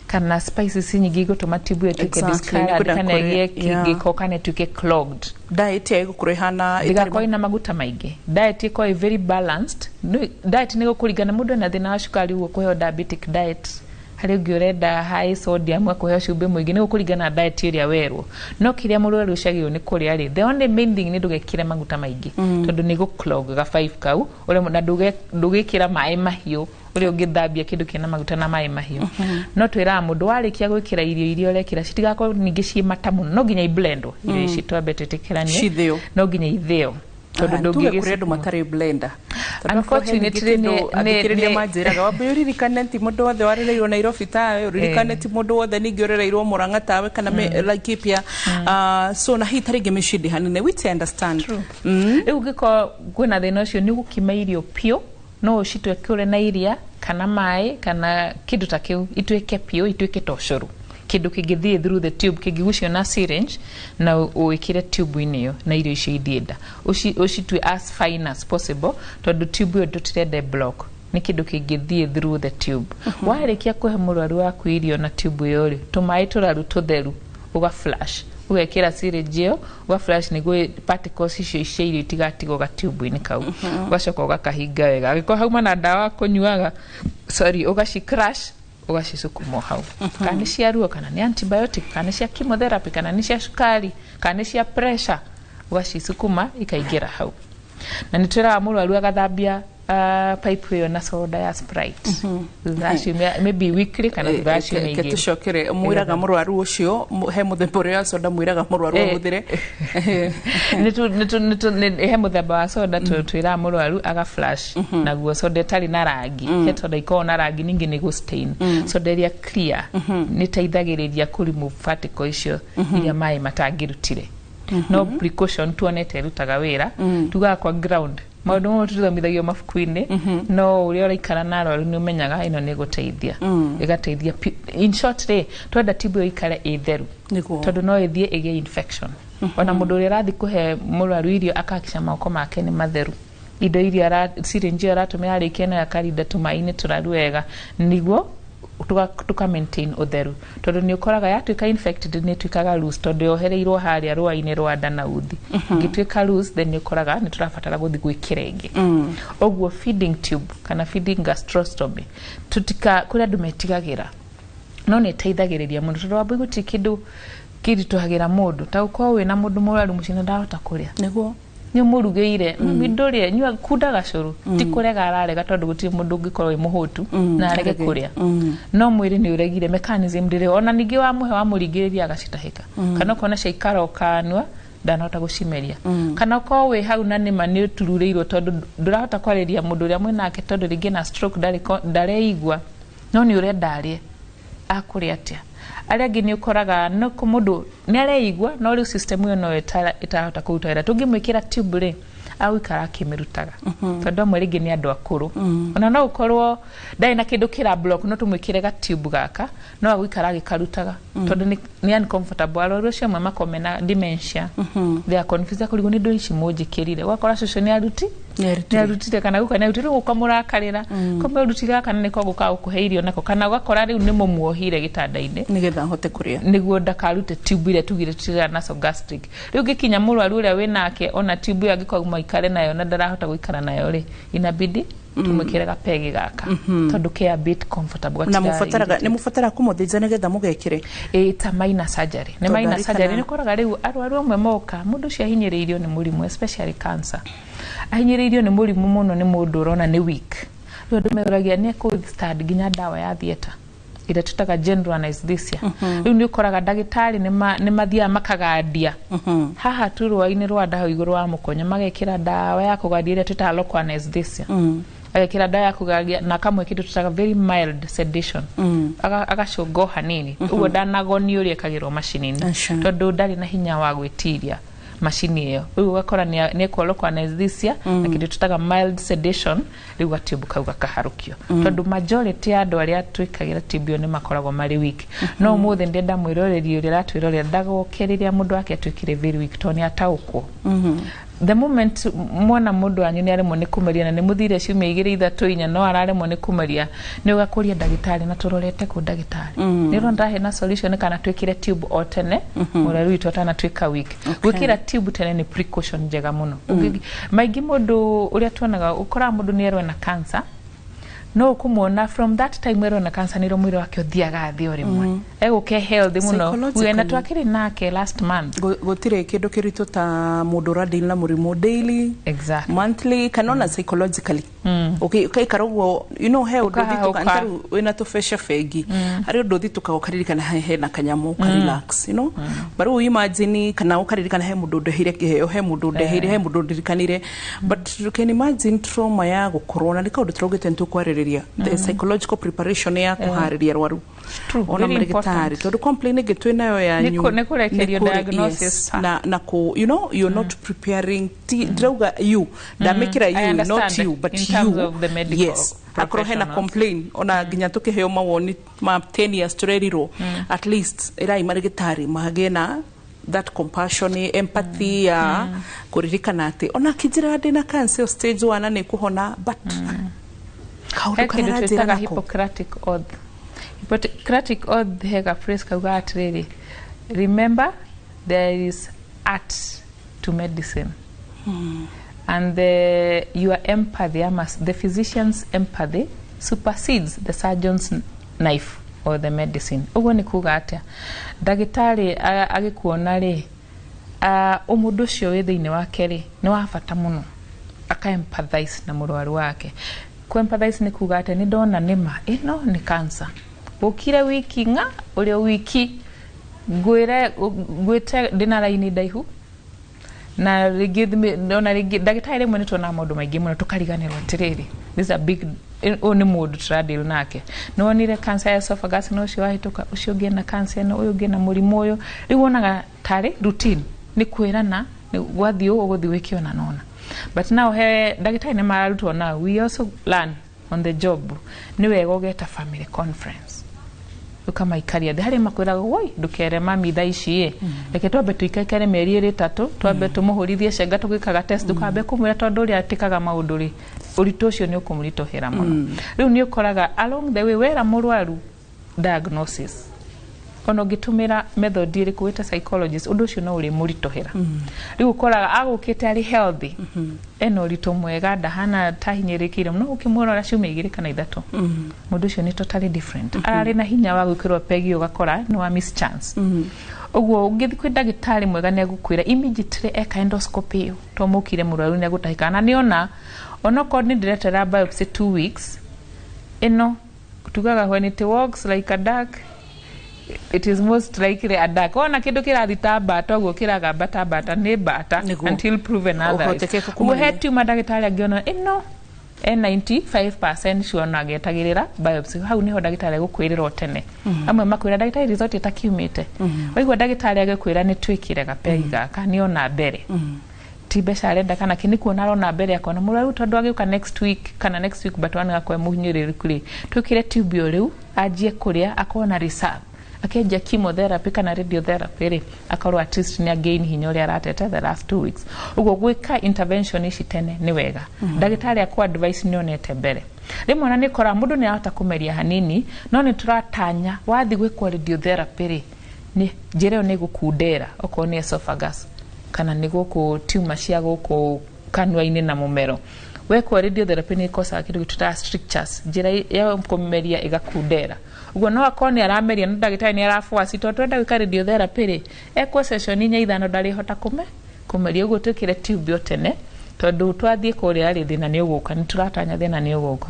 kana spices nyingĩ igũtũma tube ĩyo ĩtuĩke discolored Nĩkwenda kana kũrĩa- ĩgĩe gĩko kana ĩtuĩke clogged. Diet ya ĩgũkorwo ĩhana ĩtarĩ Ndĩgakorwo ĩna maguta maingĩ. Diet ĩkorwo ĩ very balanced. Diet nĩ gũkũringana mũndũ ena thĩna wa cukari, ũguo kũheo diabetic diet, harĩ ũngĩ ũrenda high sodium akũheo cumbĩ mũingĩ. Nĩ gũkũringana na diet ĩrĩa werwo, no kĩrĩa mũrwaru ũcio agĩrĩirwo nĩ kũrĩa rĩ, the only main thing nĩ ndũgekĩre maguta maingĩ, tondũ nĩ gũ-clog ga pipe kau ũrĩa, na ndũgĩkĩra maĩ mahiũ, ũrĩa ũngĩthambia kĩndũ kĩna maguta na maĩ mahiũ. No twĩraga mũndũ warĩkia gwĩkĩra irio iria ũrekĩra citigakorwo ningĩ ciĩ mata mũno, no nginya iblendwo irio ici, twambe twĩtĩkĩranie. Cithĩo. No nginya ithĩo tondũ Tuge kũrĩ andũ ndũngĩgĩcukuma. Matarĩ blender. Unfortunately, Athikĩrĩria manjĩraga wambe ũririkane ti mũndũ wothe warereirwo Nairobi tawe, ũririkane ti mũndũ wothe ningĩ ũrereirwo Murang'a tawe kana Laikipia. Ah, so na hihi ta rĩngĩ mĩciĩ ndĩ hanene, which I understand. Rĩu ũngĩkorwo kwĩna thĩna ũcio, nĩ ũgũkima irio piũ, no ũcitue kũrĩ na iria kana maĩ kana kĩndũ ta kĩu, ituĩke piũ, ituĩke ta ũcũrũ, kĩndũ kĩngĩthiĩ through the tube, kĩngĩgucio na syringe na ũĩkĩre tube-inĩ ĩyo na irio icio ithiĩ nda. Ũcitue as fine as possible, tondũ tube ĩyo tũtirenda block, nĩ kĩndũ kĩngĩthiĩ through the tube. Warĩkia kũhe mũrwaru waku irio na tube ĩyo rĩ, tũmaĩ tũraru tũtheru ũga flush, ũgekĩra syringe ĩyo, ũga flush nĩguo particles icio cia irio itigatigwo gatube-inĩ kau. Ũgacoka ũgakahinga wega. Angĩkorwo hauma na ndawa kũnyuaga, sorry, ũgaci crush, ũgacicukuma o hau, kana nĩ cia ruo, kana nĩ antibiotic, kana nĩ cia chemotherapy, kana nĩ cia cukari, kana nĩ cia pressure, ũgacicukuma ikaingĩra hau. Na nĩ twĩraga mũrwaru agathambia pipe ĩyo na soda ya Sprite thutha wa ciumia, maybe weekly, kana thutha wa ciumia Ke 2. Tũcokere mwĩraga mũrwaru ũcio, he mũthemba ũrĩa wa soda mwĩraga mũrwaru ahũthĩre? He mũthemba wa soda twĩraga mũrwaru aga flush naguo, soda ĩtarĩ na rangi. He soda ikoragwo na rangi, ningĩ nĩ gũ stain. Soda ĩrĩa clear nĩ ĩteithagĩrĩria kũ remove particle icio iria maĩ matangĩrutire. No precaution tuonete ĩrutaga wĩra. Tugaga kwa ground maũndũ mamwe tũthomithagio mabuku-inĩ, no ũrĩa ũraikara na arwaru nĩ ũmenyaga ĩno nĩ ĩgũteithia, ĩgateithia. In short rĩ, twenda tube ĩyo ĩikare ĩ theru, tondũ no ĩthiĩ ĩgĩe infection. Ona mũndũ ũrĩa ũrathiĩ kũhe mũrwaru irio akahakikisha moko make nĩ matheru, indo iria syringe ĩyo aratũmĩra arĩkia nayo akarinda tũmaĩ-inĩ tũraru wega, nĩguo tuka maintain ũtheru, tondũ nĩ ũkoraga yatuĩka infected nĩ ĩtuĩkaga loose, tondũ yohereirwo harĩa rũa-inĩ rwa nda na uthi. Ĩngĩtuĩka loose, then nĩ ũkoraga nĩ tũrabatara gũthiĩ gwĩkĩra ĩngĩ. Ũguo feeding tube kana feeding gastrostomy, tutika kũrĩ andũ metigagĩra, no nĩ ĩteithagĩrĩria mũno, tondũ wambui gũtirĩ kĩndũ kĩritũhagĩra mũndũ ta gũkorwo wĩna mũndũ mũrwaru mũciĩ na ndahota kũrĩa. Nĩ ũmũrugĩire, mami ndũrĩe, nyua, kunda gacũrũ, ti kũrega ararega, tondũ gũtirĩ mũndũ ũngĩkorwo wĩ mũhũtu na arege Arege. kũrĩa. No mwĩrĩ nĩ ũregire, mechanism ndĩrĩ. Ona ningĩ wamũhe, wamũringĩrĩria, agacitahĩka, kana ũkona ciaikara ũkanua, ndanahota gũcimeria, kana ũkorwo wĩ hau na nĩma nĩ ũtururĩirwo, tondũ ndũrahota kwarĩria mũndũ ũrĩa mwĩnake, tondũ rĩngĩ na stroke, ndareigua, no nĩ ũrenda arĩe, akũrĩa atĩa? Arĩa angĩ nĩ ũkoraga no mũndũ nĩ areigua, no rĩu system ĩyo no ĩtarahota kũruta wĩra. Tũngĩmwĩkĩra tube rĩ, agũikara akĩmĩrutaga, tondũ amwe rĩngĩ nĩ andũ akũrũ, ona no ũkorwo ndarĩ na kĩndũ kĩra block, no tũmwĩkĩre ga tube gaka, no agũikara agĩkarutaga, tondũ nĩ uncomfortable. Arwaru acio amwe makorwo mena dementia, they are confused, akũrigwo nĩ ndũ ici mũnjĩkĩrire, ũgakora cũcũ nĩ aruti Nĩarutire kana guka nĩarutire rĩu ũkamũrakarĩra kombe ũrutire gaka na nĩko gũka gũkũhe irio nako, kana ũgakora rĩu nĩ mũmuohire gĩtanda-inĩ nĩgetha ahote kũrĩa, nĩguo ndakarute tube ĩrĩa tugire tũtiraga nasogastric. Rĩu ngĩkinya mũrwaru ũrĩa wĩnake ona tube ĩyo angĩkorwo maikare nayo na ndarahota gũikara nayo rĩ, inabidi tumwĩkĩre gapegi gaka tondũ ke a bit comfortable. Na mũbataraga, nĩ mũbataraga kũmũthĩnja nĩgetha mũgekĩre? It's a minor surgery, nĩ Tondũ minor arĩ surgery. kana- Nĩ ũkoraga rĩu arwaru amwe moka, mũndũ ũcio ahinyĩrĩirio nĩ mũrimũ, especially cancer, ahinyĩrĩirio nĩ mũrimũ mũno, nĩ mũndũ ũrona nĩ weak. Rĩu andũ meũragia nĩ ekũ withstand nginya ndawa ya theatre ĩrĩa tũtaga general anesthesia. Rĩu nĩ ũkoraga ndagĩtarĩ nĩ mathiaga makagandia haha tu rũa-inĩ rwa nda hau igũrũ wa mũkonyo, magekĩra ndawa ya kũgandia ĩrĩa twĩtaga local anesthesia, agekĩra ndawa ya kũgandia na akamwe kĩndũ tũtaga very mild sedation. Agacũnga o hanini ũguo, ndanagonio ũrĩa ĩkagĩrwo macini-inĩ tondũ ndarĩ na hinya wa gwĩtiria macini ĩyo. Rĩu ũgakora nĩ ekwo local anesthesia na kĩndũ tũtaga mild sedation, rĩu gatube kau gakaharũkio, tondũ majority ya andũ arĩa twĩkagĩra tube ĩyo nĩ makoragwo marĩ weak. No ũmũthĩ ndĩrenda mwĩroreri ũrĩa aratwĩrorera ndagoke rĩrĩa mũndũ wake atuĩkire very weak, tondũ nĩ ataũkwo the moment mwana mũndũ wanyu nĩ aremwo nĩ kũmeria na nĩ mũthire ciumia 2, 3, 4, no araremwo nĩ kũmeria, nĩ ũgakũria ndagĩtarĩ na tũrorete kũ ndagĩtarĩ nĩ ũrona ndahe na solution kana twĩkĩre tube o tene mũrwaru witũ atanatuĩka weak. Gwĩkĩra tube tene nĩ precaution njega mũno. Maingĩ mũndũ ũrĩa tuonaga, ũkoraga mũndũ nĩ erwo na cancer, no ũkũmuona from that time erwo na cancer nĩrĩo mwĩrĩ wake ũthiaga thĩ o rĩmwe, egũke healthy mũno. Uge na Psychologically. Twakĩrĩ nake last month. Gũtirĩ kĩndũ kĩritũ ta mũndũ ũradeal na mũrimũ daily, monthly, kana ona psychologically. Ũkaikara ũguo, he ũndũ ũthitũka Ũkahahũka. tarĩu wĩna tũbeca bengi, harĩ ũndũ ũthitũkaga ũkaririkana hena kanyamũ ũkarelax, but rĩu imagine, kana ũkaririkana he mũndũ ndeheire kĩheo, he mũndũ ndeheire, he mũndũ ndirikanire, but you can imagine trauma ya gũkorwo na nĩ kaũndũ tũraugĩte nĩ tũkwarĩrĩria, the psychological preparation ya kũharĩria arwaru True, ona very marĩgĩtarĩ, important. tondũ complain ĩngĩ twĩnayo yanyu Nĩ kũrekerio nĩ diagnosis. Yes, na ku you're not preparing ti ndĩrauga you ndamĩkĩra I you, not understand. you, but In terms you of the medical yes, akorwo hena professionals. Complain ona nginya tukiheo mawoni ma 10 years turerirwo, at least ĩrai marĩgĩtarĩ magĩe na that compassion, empathy ya kũririkana atĩ ona akĩnjĩra ndĩna cancer stage 1 na nĩ kũhona, but kaũndũ He karĩa kĩndũ aranjĩra twĩtaga nako. Hippocratic oath. Hippocratic oath he ga phrase kauga atĩrĩrĩ, "Remember, there is art to medicine and your empathy, ama the physician's empathy, supersedes the surgeon's knife or the medicine." Ũguo nĩ kuga atĩa? Ndagĩtarĩ agĩkuona rĩ, ũmũndũ ũcio wĩ thĩinĩ wake rĩ nĩ wa bata mũno aka empathize na mũrwaru wake. Ku empathize nĩ kuga atĩ nĩ ndona nĩma ĩno nĩ cancer, gũkire wiki ng'a ũrĩa wiki ngwĩre ngwĩte ndĩna raini ndaihu na rĩngĩ ona rĩngĩ ndagĩtarĩ rĩmwe nĩ tuonaga maũndũ maingĩ mũno tũkariganĩrwo atĩrĩrĩ, this is a big, ũyũ nĩ mũndũ tũradeal nake. Nĩ wonire cancer ya esophagus na ũcio wahĩtũka, ũcio ũngĩ ena cancer ĩno, ũyũ ũngĩ ena mũrimũ ũyũ, rĩu wonaga tarĩ routine, nĩ kwĩrana nĩ gwathiĩ ũũ ũgũthiĩ wĩke ona nona. But now he ndagĩtarĩ nĩ mararutwo, now we also learn on the job, nĩ wega ũgeta family conference, ũkamaikaria thĩ harĩa makwĩraga, "Woi, ndũkere mami thaa ici ĩ, reke twambe tũikaikare mĩeri 2, 3, twambe tũmũhũrithie cenga tũgĩkaga test, ndũkambe kũmwĩra tondũ ũrĩa atĩkaga maũndũ rĩ, ũritũ ũcio nĩ ũkũmũritũhĩra mũno." Rĩu nĩ ũkoraga along the way wera mũrwaru diagnosis, ona ũngĩtũmĩra method ĩrĩkũ wĩta psychologist, ũndũ ũcio no ũrĩmũritũhĩra. Rĩu ũkoraga agũkĩte arĩ healthy, ena ũritũ mwega, ndahana tahinyĩrĩkĩire, no ũkĩmũrora ciumia 2 kana 3, mũndũ ũcio nĩ totally different, ararĩ na hinya wa gwĩkĩrwo pegi, ũgakora nĩ wa miss chance. Ũguo ũngĩthiĩ kwĩ ndagĩtarĩ mwega nĩ egũkwĩra immediately eka endoscopy ĩyo, to mũkire mũrwaru nĩ egũtahĩka na nĩona onokorwo nĩ ndĩretera biopsy 2 weeks ĩno. Tugaga when it walks like a duck, it is most likely a duck. Wona kindu kirathi ta mbata ũguo kiragamba ta mbata, nĩ mbata. Nĩguo. Until proven otherwise. Ũhotekeku Ũguo he kũmenya. tumor ndagĩtarĩ angĩona ĩno e 95% sure na agĩetagĩrĩra biopsy, hau niho ndagĩtarĩ egũkwĩrĩra o tene. Amwe makwĩra ndagĩtarĩ result ĩtakiumĩte, waigua ndagĩtarĩ agĩkwĩra nĩ twĩkĩre gapegi gaka, nĩ ona mbere ti mbeca arenda kana kĩ, nĩ kuona arona mbere, akona mũrwaru tondũ agĩũka next week kana next week but one gakwe mũhinyĩrĩrĩku rĩ, twĩkĩre tube o rĩu anjie kũrĩa akorwo na reserve. Akĩanjia chemotherapy kana radiotherapy rĩ, akorwo at least nĩ again hinya ũrĩa aratete the last 2 weeks. Ũguo gwĩka intervention ici tene nĩ wega. Ndagĩtarĩ akũ advice nĩ onete mbere. Rĩmwe ona nĩ koraga mũndũ nĩ arahota kũmeria hanini, no nĩ tũratanya wathiĩ gwĩkwo radiotherapy rĩ, nĩ njĩra ĩyo nĩ ĩgũkundera, okorwo nĩ esophagus kana nĩ gũkũ tumor cia gũkũ kanua-inĩ na mũmero. Wekwo radiotherapy nĩ ĩkosaga kĩndũ gĩtũtaga strictures, njĩra ya kũmeria ĩgakundera. Ũguo no akorwo nĩ arameria, no ndagĩtarĩ nĩ arabuaci tondũ twenda gwĩka radiotherapy rĩ, ekwo session inya ithano ndarĩhota kũmeria. Ũguo twĩkĩre tube o tene, tondũ twathiĩ kũrĩa rĩ, thĩna nĩ ũgũka, nĩ tũratanya thĩna nĩ ũgũka.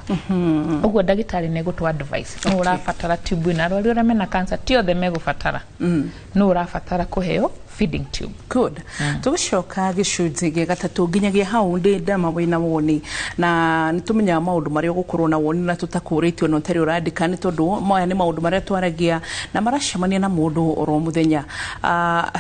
Ũguo ndagĩtarĩ nĩ egũtũ advice no ũrabatara tube ĩno. Arwaru arĩa mena cancer ti othe megũbatara, no ũrabatara kũheo feeding tube. Good. Tũgĩcoka gĩcunjĩ gĩa gatatũ, nginyagia hau ndĩ ndama wĩna woni, na nĩ tũmenyaga maũndũ marĩa ũgũkorwo na woni na tũtakũrĩtio na ũtarĩ ũrandĩka, nĩ tondũ maya nĩ maũndũ marĩa twaragia na maracemania na mũndũ oro mũthenya.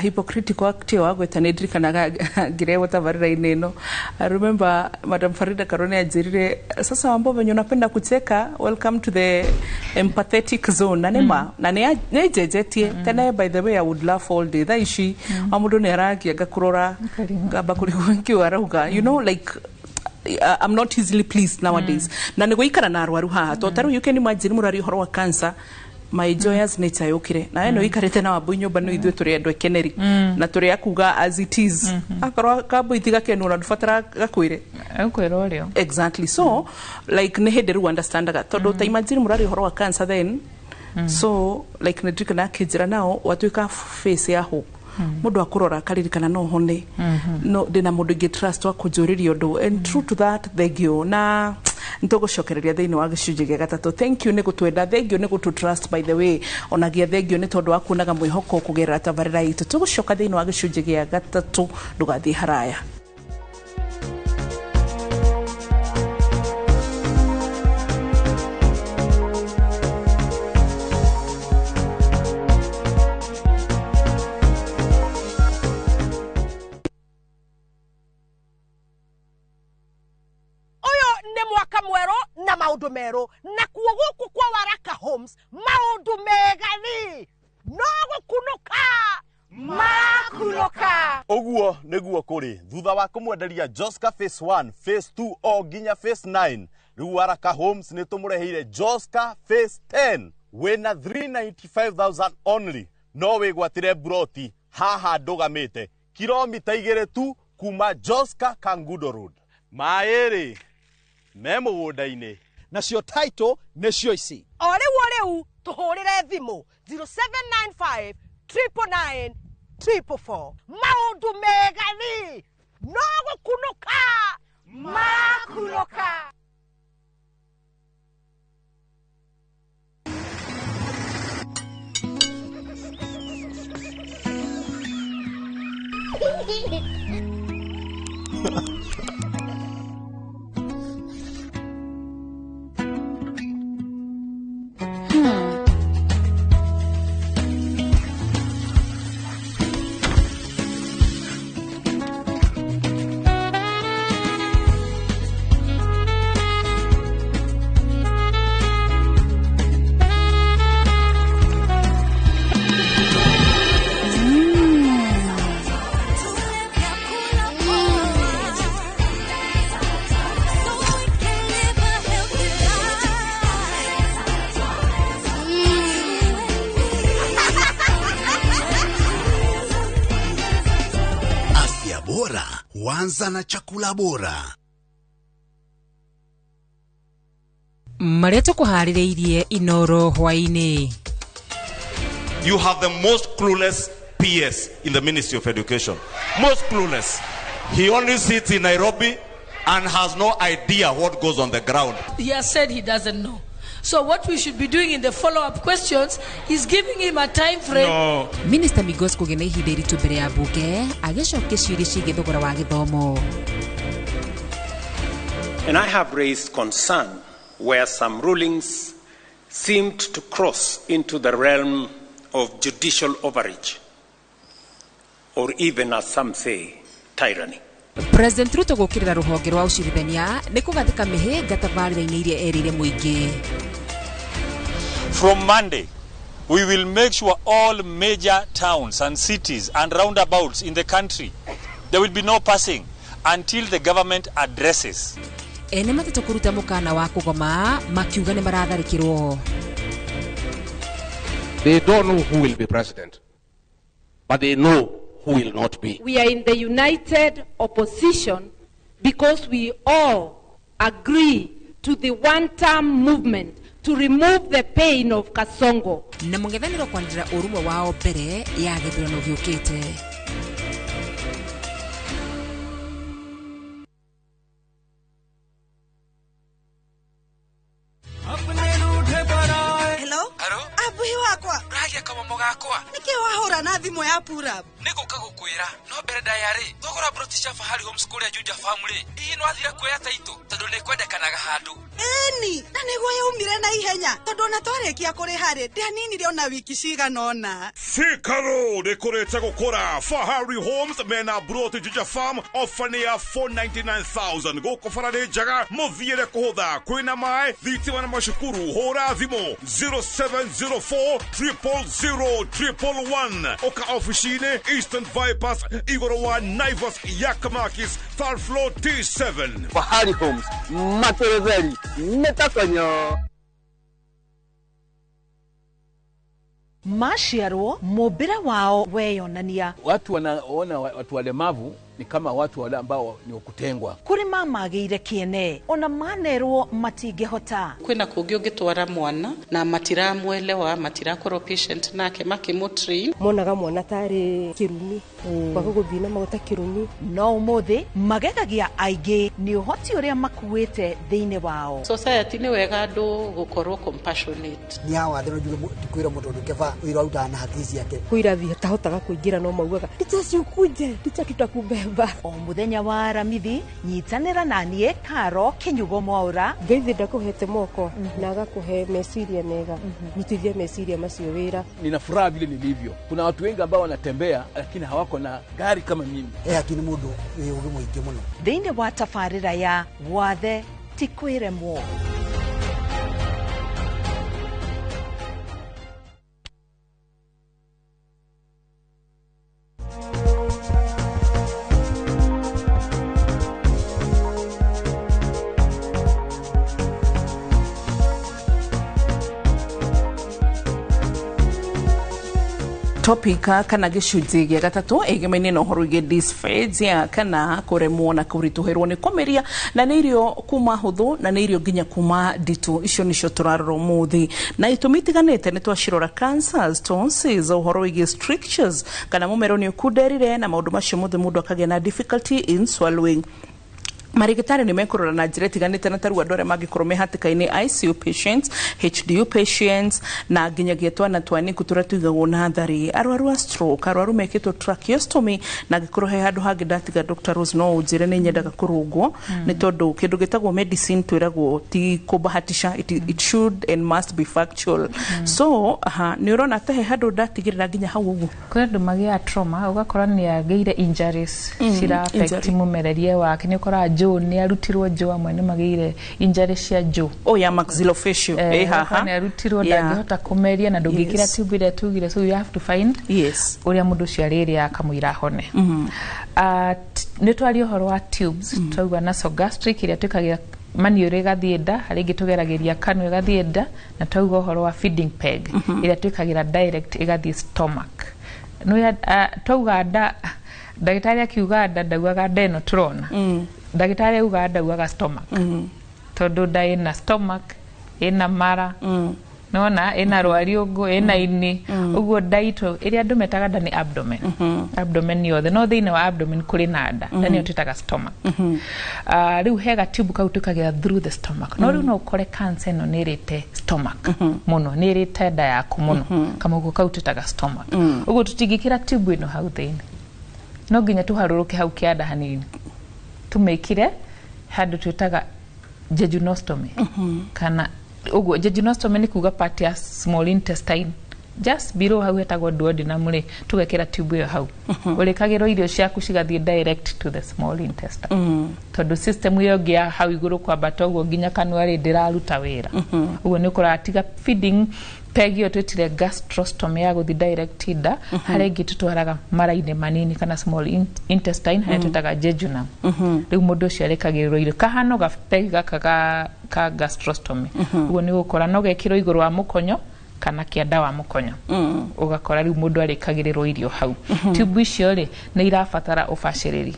Hypocritical act ĩyo wagweta nĩ ndirikanaga ngĩrehwo tabarĩra-inĩ ĩno. I remember Madam Farida Karone anjĩrire, "Sasa Wambo, venye unapenda kucheka, welcome to the empathetic zone." Na nĩma na nĩ njenjetie. Tene, by the way, I would laugh all day. Thaa ici o mũndũ nĩ aragia ngakũrora ngamba kũrigwo nĩkĩ arauga. Like I'm not easily pleased nowadays. Na nĩ gũikara na arwaru haha, to tarĩu you can imagine mũraria ũhoro wa cancer, my joyous nature yũkire na we nĩ ũikarĩte na Wambui nyũmba, nĩ ithuĩ tũrĩ andũ ekeneri na tũrĩ akuga as it is. Akorwo kambui ti gakenu, ona ndũbatara gakwĩre. Ũkwĩra ũrĩo. Exactly. So like nĩ hĩndĩ rĩu understandaga, tondũ ta imagine mũraria ũhoro wa cancer, then so like nĩ ndirikana akĩnjĩra nao watuĩka face ya hope, mũndũ akũrora akaririkana no hone, no ndĩna mũndũ ingĩ trust wa kũnjũrĩria ũndũ. And true to that, thank you, na nĩtũgũcokereria thĩinĩ wa gĩcunjĩ gĩa gatatũ. Thank you nĩ gũtwenda, thank you nĩ gũtũ trust, by the way, onagia thank you nĩ tondũ wa kuonaga mwĩhoko kũgerera tabarĩra itũ. Tũgũcoka thĩinĩ wa gĩcunjĩ gĩa gatatũ, ndũgathiĩ haraya. Ũyũ nĩ mwaka mwerũ na maũndũ merũ, nakuo gũkũ kwa Waraka Homes maũndũ mega rĩ no gũkunũka marakunũka. Ũguo nĩguo kũrĩ thutha wa kũmwenderia Joska phase 1, phase 2 o nginya phase 9. Rĩu Waraka Homes nĩ tũmũreheire Joska phase 10. Wĩna 395,000 only no wĩgwatĩre buroti haha ndũgamĩte, kilomita 2 tu kuma Joska Kangudo Road. Maĩ rĩ me mũgũnda-inĩ. Nacio title nĩcio ici. O rĩu o rĩu tũhũrĩre thimũ 0795 999 444. Maũndũ mega rĩ no gũkunũka marakunũka. Afya bora huanza na chakula bora. Marĩa tũkũharĩrĩirie Inoro hwaĩ-inĩ. You have the most clueless PS in the Ministry of Education. Most clueless. He only sits in Nairobi and has no idea what goes on the ground. He has said he doesn't know. So what we should be doing in the follow-up questions is giving him a time frame. No. Minista Migos kũgĩa na ihinda iritũ mbere ya mbunge agĩcokia ciũria ciĩgiĩ thogora wa gĩthomo. And I have raised concern where some rulings seemed to cross into the realm of judicial overreach, or even, as some say, tyranny. President Ruto gũkĩrĩra rũhonge rwa ũcirithania nĩ kũgathĩka mĩhĩnga tabarĩra-inĩ iria erĩire mũingĩ. From Monday, We will make sure all major towns and cities and roundabouts in the country, there will be no passing until the government addresses. Ene matatũ kũruta mũkana wa kũgoma makiuga nĩ maratharĩkĩrwo. They don't know who will be president, but they know who will not be. We are in the united opposition because we all agree to the one-term movement to remove the pain of Kasongo. Na mũng'ethanĩro kwanĩrĩra ũrũmwe wao mbere ya gĩthurano gĩũkĩte. Hello? Abuhi wakwa. Ragia kamomo gakwa. Niki wahura na thimu ya Purab? Niguka gukwira no mbere ndayari thogora broti cia Fahari Homes kuria Juja Farm ri hihi no athira kuoya taito tondu ni kwendekanaga handu. Eni na niguo yaumire na ihenya tondu ona twarikia kuriha ri ndianinire ona wiki cigana ona. Thika Road ikurite gukura. Fahari Homes mena broti Juja Farm ofa ni ya 499,000 guku bara ni njega muthiire kuhutha kwina mai thitima na macukuru. Hura thimu 0704 000 111 oka ofici-inĩ Eastern Bypass igũrũ wa Naivas Yakamakis third floor T7. Fahari Homes materetheri metakonyo. Maciarwo mũmbĩre wao weyonania. Watu wanaona watu walemavu ni kama watu wale ambao ni wakutengwa. Kuri mamagĩire kĩene ona manerwo matingĩhota. Kwĩna kũngĩ ũngĩtwara mwana na matiramwelewa, matirakorwo patient nake makĩmũtrain. Monaga mwana tarĩ kĩrumi, kwaga gũthiĩ na maguta kĩrumi. No ũmũthĩ magegagia aingĩ nĩ ũhoti ũrĩa makuĩte thĩinĩ wao. Society nĩ wega andũ gũkorwo compassionate. Nĩ hawa thĩ no njuge ndikwĩra mũndũ ũndũ keba ũira arutaga na hakiri ciake. Kwĩ irathi atahotaga kũingĩra no maugaga ticha ciukuje, ticha tutakubeba. O muthenya wa Aramithi nyitanĩra na niĩ Karo Kinyugo Mwaura. Ngai thĩ ndakũhete moko na agakũhe meciria mega, rutithia meciria macio wĩra. Nina furaha vile nilivyo. Kuna watu wengi ambao wanatembea lakini hawako na gari kama mimi. Hakini mũndũ wĩ ũgĩ mũingĩ mũno. Thĩinĩ wa tabarĩra ya Wathe ti kwĩremwo. Topic kana gĩcunjĩ gĩa gatatũ ĩgemaine na ũhoro wĩgiĩ dysphagia kana kũremwo na kũritũhĩrwo nĩ kũmeria na nĩ irio kuma hũthũ na nĩ irio nginya kuma nditũ. Icio nĩcio tũrarora ũmũthĩ na itũmi itiganĩte nĩ twacirora cancers, tonsils, ũhoro wĩgiĩ strictures kana mũmero nĩ ũkunderire na maũndũ macio mothe mũndũ akagĩa na difficulty in swallowing. Marigitari nĩ mekũrora na njĩra ĩtiganĩte na tarĩu andũ arĩa mangĩkorwo me hatĩka-inĩ ICU patients, HDU patients na nginyagia twana twaniku tũrĩa tũigagwo natharĩ, arwaru a stroke, arwaru mekĩtwo tracheostomy na angĩkorwo he handũ hangĩ ndatiga Dr. Rose no ũnjĩre nĩ nyendaga kũrũngwo nĩ tondũ kĩndũ gĩtagwo medicine twĩragwo ti kũbahatisha, it should and must be factual. So nĩ ũrona ta he handũ ndatigĩrĩra nginya hau ũguo. Kũrĩ andũ magĩaga trauma ũgakora nĩ agĩire injuries cira affect mũmererie wake, nĩ ũkoraga nĩ arutirwo jaw amwe nĩ magĩire injury cia jaw. Oh ya maxillofacial. Haha. Nĩ arutirwo ndangĩhota kũmeria na ndũngĩkĩra tube ĩrĩa tugire, so you have to find ũrĩa mũndũ ũcio arĩrĩa akamũira ahone. Nĩ twaria ũhoro wa tubes, twauga nasogastric ĩrĩa twĩkagĩra maniũrũ ĩgathiĩ nda, harĩa ĩngĩ tũgeragĩria kanua ĩgathiĩ nda, na twauga ũhoro wa feeding peg ĩrĩa twĩkagĩra direct ĩgathiĩ stomach. Twauga nda, ndagĩtarĩ akiuga nda ndaugaga nda ĩno tũrona. Ndagĩtarĩ auga nda augaga stomach. Tondũ nda ĩna stomach, ĩna mara, nona ĩna rwariũngũ, ĩna ini. Ũguo nda itũ ĩrĩa andũ metaga nda nĩ abdomen. Abdomen yothe, no thĩinĩ wa abdomen kũrĩ na nda. Nda nĩyo twĩtaga stomach. Rĩu he gatube kau twĩkagĩra through the stomach. No rĩu no ũkore cancer ĩno nĩ ĩrĩte stomach mũno, nĩ ĩrĩte nda yaku mũno. Kamũhuko kau twĩtaga stomach. Ũguo tũtingĩkĩra tube ĩno hau thĩinĩ. No nginya tũharũrũke hau kĩanda hanini. Tumĩkire handũ twĩtaga jejunostomy. Kana ũguo jejunostomy nĩ kuga part ya small intestine Just below hau hetagwo duodenum rĩ, tũgekĩra tube ĩyo hau. Ũrĩkagĩrwo irio ciaku cigathiĩ direct to the small intestine, tondũ system ĩyo ĩngĩ ya hau igũrũ kwambata ũguo nginya kanua rĩ, ndĩraruta wĩra. Ũguo nĩ ũkoraga tiga feeding peg ĩyo twĩtire gastrostomy ya gũthiĩ direct nda, harĩa ĩngĩ tũtwaraga mara-inĩ manini kana small intestine, harĩa twĩtaga jejunum. Rĩu mũndũ ũcio arĩkagĩrĩrwo irio kahano gapeg gaka ka gastrostomy. Ũguo nĩ ũgũkora no gekĩrwo igũrũ wa mũkonyo kana kĩanda wa mũkonyo, ũgakora rĩu mũndũ arĩkagĩrĩrwo irio hau. Tube icio rĩ, nĩ irabatara ũbacĩrĩri,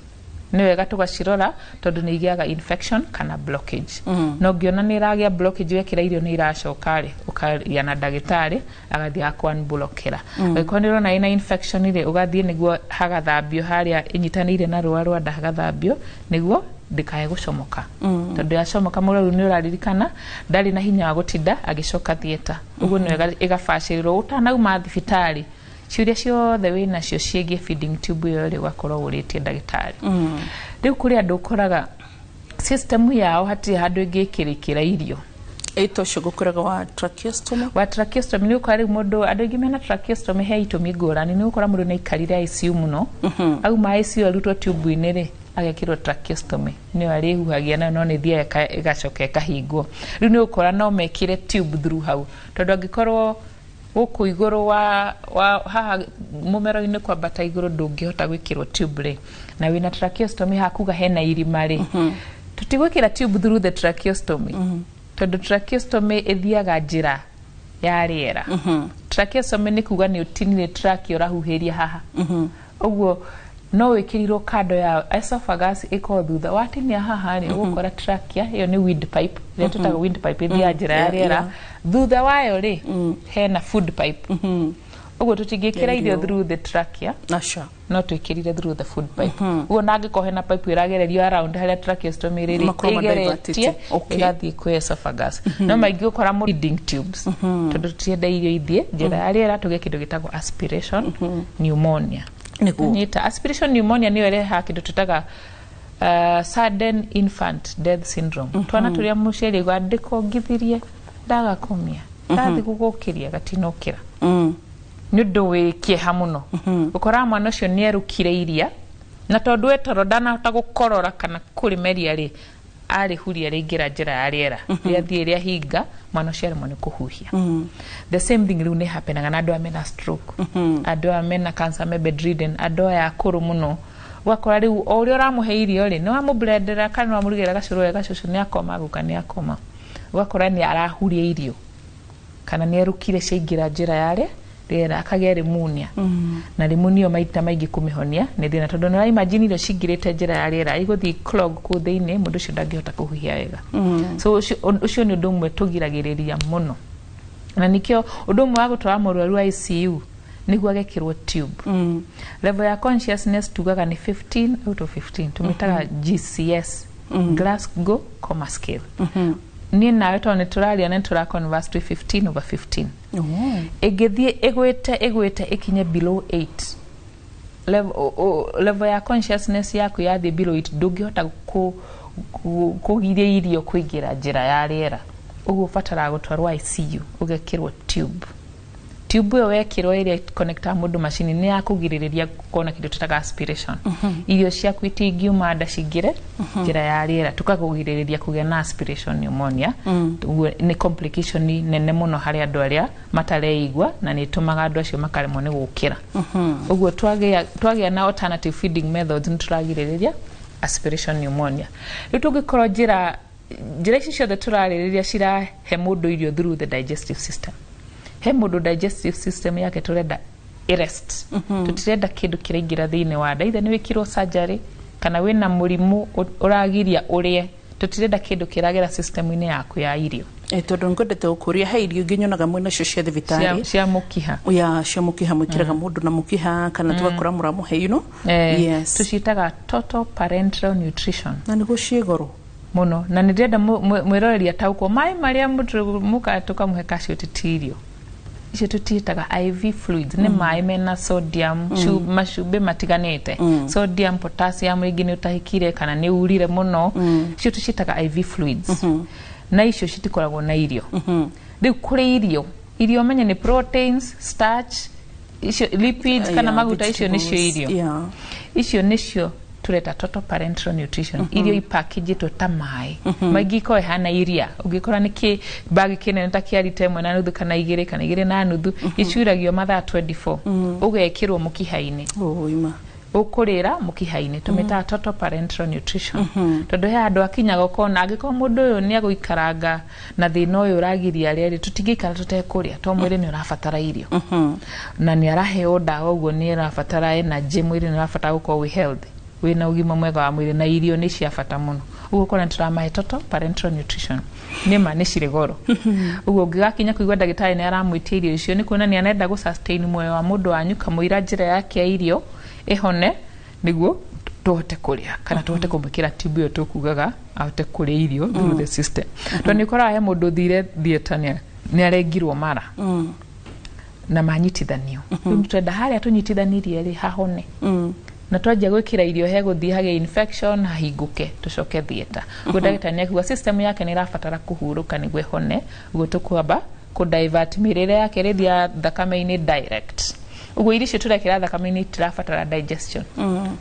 nĩ wega tũgacirora tondũ nĩ igĩaga infection kana blockage. Na ũngĩona nĩ ĩragĩa blockage, wekĩra irio nĩ iracoka rĩ, ũkaria na ndagĩtarĩ agathiĩ akwanblokera. Angĩkorwo nĩ ũrona ĩna infection rĩ, ũgathiĩ nĩguo hagathambio harĩa ĩnyitanĩire na rũa rwa nda, hagathambio nĩguo ndĩkae gũcomoka, tondũ yacomoka mũrwaru nĩ ũraririkana ndarĩ na hinya wa gũtinda agĩcoka theatre. Ũguo nĩ wega ĩgabacĩrĩrwo ũtanauma thibitarĩ. Ciũria ciothe wĩnacio ciĩgiĩ feeding tube ĩyo rĩ, ũgakorwo ũrĩtie ndagĩtarĩ. Rĩu kũrĩ andũ ũkoraga system yao hatirĩ handũ ĩngĩkĩrĩkĩra irio. Ĩto ũcio ngũkwĩraga wa tracheostomy. Wa tracheostomy nĩ ũkora rĩu mũndũ, andũ aingĩ mena tracheostomy he itũmi ngũrani. Nĩ ũgũkora mũndũ nĩ aikarire ICU mũno, auma ICU arutwo tube-inĩ rĩ, agekĩrwo tracheostomy, nĩyo arĩhuhagia nayo, no nĩ thiaga ĩgacoka ĩkahingwo. Rĩu nĩ ũgũkora no mekĩre tube through hau, tondũ angĩkorwo gũkũ igũrũ wa haha mũmero-inĩ kwambata igũrũ ndũngĩhota gwĩkĩrwo tube rĩ, na wĩna tracheostomy hakuga hena irima rĩ, tũtigwĩkĩra tube through the tracheostomy, tondũ tracheostomy ĩthiaga njĩra ya rĩera. Tracheostomy nĩ kuga nĩ ũtinire trachea, ũrahuhĩria haha. Ũguo no wĩkĩrirwo kando ya esophagus, ĩkorwo thutha watinia haha rĩ, ũgũkora trachea ĩyo nĩ wind pipe ĩrĩa twĩtaga wind pipe, ĩthiaga njĩra ya rĩera. Thutha wayo rĩ, hena food pipe. Ũguo tũtingĩkĩra irio through the trachea. Aca. No twĩkĩrire through the food pipe. Ũguo na angĩkorwo hena pipe ĩragererio around harĩa tracheostomy rĩrĩ, Makorwo ĩgeretie ma-divertĩte. Ĩgathiĩ kwĩ esophagus. No maingĩ ũkora feeding tubes, tondũ tũtienda irio ithiĩ njĩra ya rĩera tũgĩe kĩndũ gĩtagwo aspiration pneumonia. Nyita aspiration pneumonia nĩyo ĩrehaga kĩndũ twĩtaga sudden infant death syndrome. Twana tũrĩa mũciari aigua ndĩkongithirie, ndagakomia, ndathiĩ gũgũkĩria gatinokĩra nĩ ũndũ wĩ kĩeha mũno. Ũkoraga mwana ũcio nĩ erũkire iria, na tondũ we toro ndanahota gũkorora kana kũrĩmeria rĩ, arĩhuria rĩingĩra njĩra ya rĩera, rĩathiĩ rĩahinga, mwana ũcio aremwo nĩ kũhuhia. The same thing rĩu nĩ happenaga na andũ aya mena stroke, andũ aya mena cancer, me bedridden, andũ aya akũrũ mũno. Ũgakora rĩu o ũrĩa ũramũhe irio rĩ, nĩ wamũblendera kana nĩ wamũrugĩra gacũrũ wega, cũcũ nĩ akoma, guka nĩ akoma, ũgakora nĩ arahuria irio kana nĩ erũkire ciaingĩra njĩra ya rĩera, akagĩa pneumonia. Na pneumonia maita maingĩ kũmĩhonia nĩ thĩna, tondũ nĩ imagine irio cingĩrĩte njĩra ya rĩera igũthiĩ clog kũu thĩinĩ, mũndũ ũcio ndangĩhota kũhuhia wega. So ũcio nĩ ũndũ ũmwe tũgiragĩrĩria mũno, na nĩkĩo ũndũ ũmwe wa gũtwara mũrwaru ICU nĩguo agekĩrwo tube. Level ya consciousness tugaga nĩ 15 out of 15, tũmĩtaga GCS, Glasgow Coma Scale. Niĩ nawe tondũ nĩ tũraria na nĩ tũra converse, twĩ 15 over 15. Ĩngĩthiĩ ĩgwĩte ĩgwĩte ĩkinye below 8 level, level ya consciousness yaku yathiĩ below 8, ndũngĩhota kũgiria irio kũingĩra njĩra ya rĩera. Ũguo ũbataraga gũtwarwo ICU ũgekĩrwo tube. Tube ĩyo wekĩrwo, ĩrĩa connectaga mũndũ macini, nĩ ya kũgirĩrĩria gũkorwo na kĩndũ twĩtaga aspiration. Irio ciaku itingiuma nda cingĩre njĩra ya rĩera, tũkakũgirĩrĩria kũgĩa na aspiration pneumonia. Ũguo nĩ complication nene mũno harĩ andũ arĩa matareigua, na nĩ ĩtũmaga andũ acio makaremwo nĩ gũkĩra. Ũguo twagĩa na alternative feeding methods, nĩ tũragirĩrĩria aspiration pneumonia. Rĩu tũngĩkorwo njĩra ici ciothe tũrarĩrĩria cirahe mũndũ irio through the digestive system, he mũndũ digestive system yake tũrenda ĩrest. Tũtirenda kĩndũ kĩraingĩra thĩinĩ wa nda, either nĩ wĩkirwo surgery kana wĩna mũrimũ ũragiria ũrĩe, tũtirenda kĩndũ kĩragera system-inĩ yaku ya irio. Tondũ ngwendete gũkũria, he irio ingĩ nyonaga mwĩna cio cia thibitarĩ. Cia mũkiha. Ya cia mũkiha, mwĩkĩraga mũndũ na mũkiha kana tũgakora mũramũhe. Eh, tũciĩtaga total parenteral nutrition. Na nĩguo ciĩ goro. Mũno, na nĩ ndĩrenda mwĩroreri ataũkwo maĩ marĩa mũka tũkamũhe kacio ti irio icio tũtiĩtaga IV fluids, nĩ maĩ mena sodium, macumbĩ matiganĩte, sodium, potassium, rĩngĩ nĩ ũtahĩkire kana nĩ urire mũno. Icio tũciĩtaga IV fluids, na icio citikoragwo na irio. Rĩu kũrĩ irio Irio menye nĩ proteins, starch, icio lipids kana maguta, icio nĩcio irio. Icio nĩcio tureta total parenteral nutrition. Irio ipakĩjĩtwo ta maĩ, maingĩ ikorwo ihana iria, ũngĩkora nĩ kĩ bagi kĩnene ta kĩa rita 1.5 kana 2 kana 2.5, icuragio mathaa 24, ũgekĩrwo mũkiha-inĩ. Ima. Ũkũrĩra mũkiha-inĩ, tũmĩtaga total parenteral nutrition, tondũ he handũ akinyaga ũkona angĩkorwo mũndũ ũyũ nĩ agũikaranga na thĩna ũyũ ũragiria rĩrĩ, tũtingĩikara tũtekũrĩa to mwĩrĩ nĩ ũrabatara irio na nĩ araheo ndawa, ũguo nĩ ũrabatara energy, mwĩrĩ nĩ ũrabatara gũkorwo wĩ healthy, wĩna ũgima mwega wa mwĩrĩ, na irio nĩ cia bata mũno. Ũguo ũkona nĩ tũramahe total parenteral nutrition. Nĩma nĩ cirĩ goro. Ũguo ũngĩgakinya kũigua ndagĩtarĩ nĩ aramwĩtia irio icio, nĩ kuonania arenda gũ sustain muoyo wa mũndũ wanyu kamũira njĩra yake ya irio ĩhone, nĩguo tũhote kũrĩa kana tũhote kũmwĩkĩra tube ĩyo tũkugaga ahote kũrĩa irio through the system, tondũ nĩ ũkoraga he mũndũ ũthire theatre nĩ arengirwo mara na manyitithanio. Rĩu twenda harĩa tũnyitithanirie rĩ hahone, na twanjia gwĩkĩra irio hegũthiĩ hagĩe infection, hahingũke, tũcoke theatre. Ũguo ndagĩtarĩ nĩ akiuga system yake nĩ ĩrabatara kũhurũka nĩguo ĩhone, ũguo tũkwamba kũ divert mĩrĩre yake ĩrĩthiaga thakame-inĩ direct. Ũguo irio icio tũrekĩra thakame-inĩ itirabatara digestion,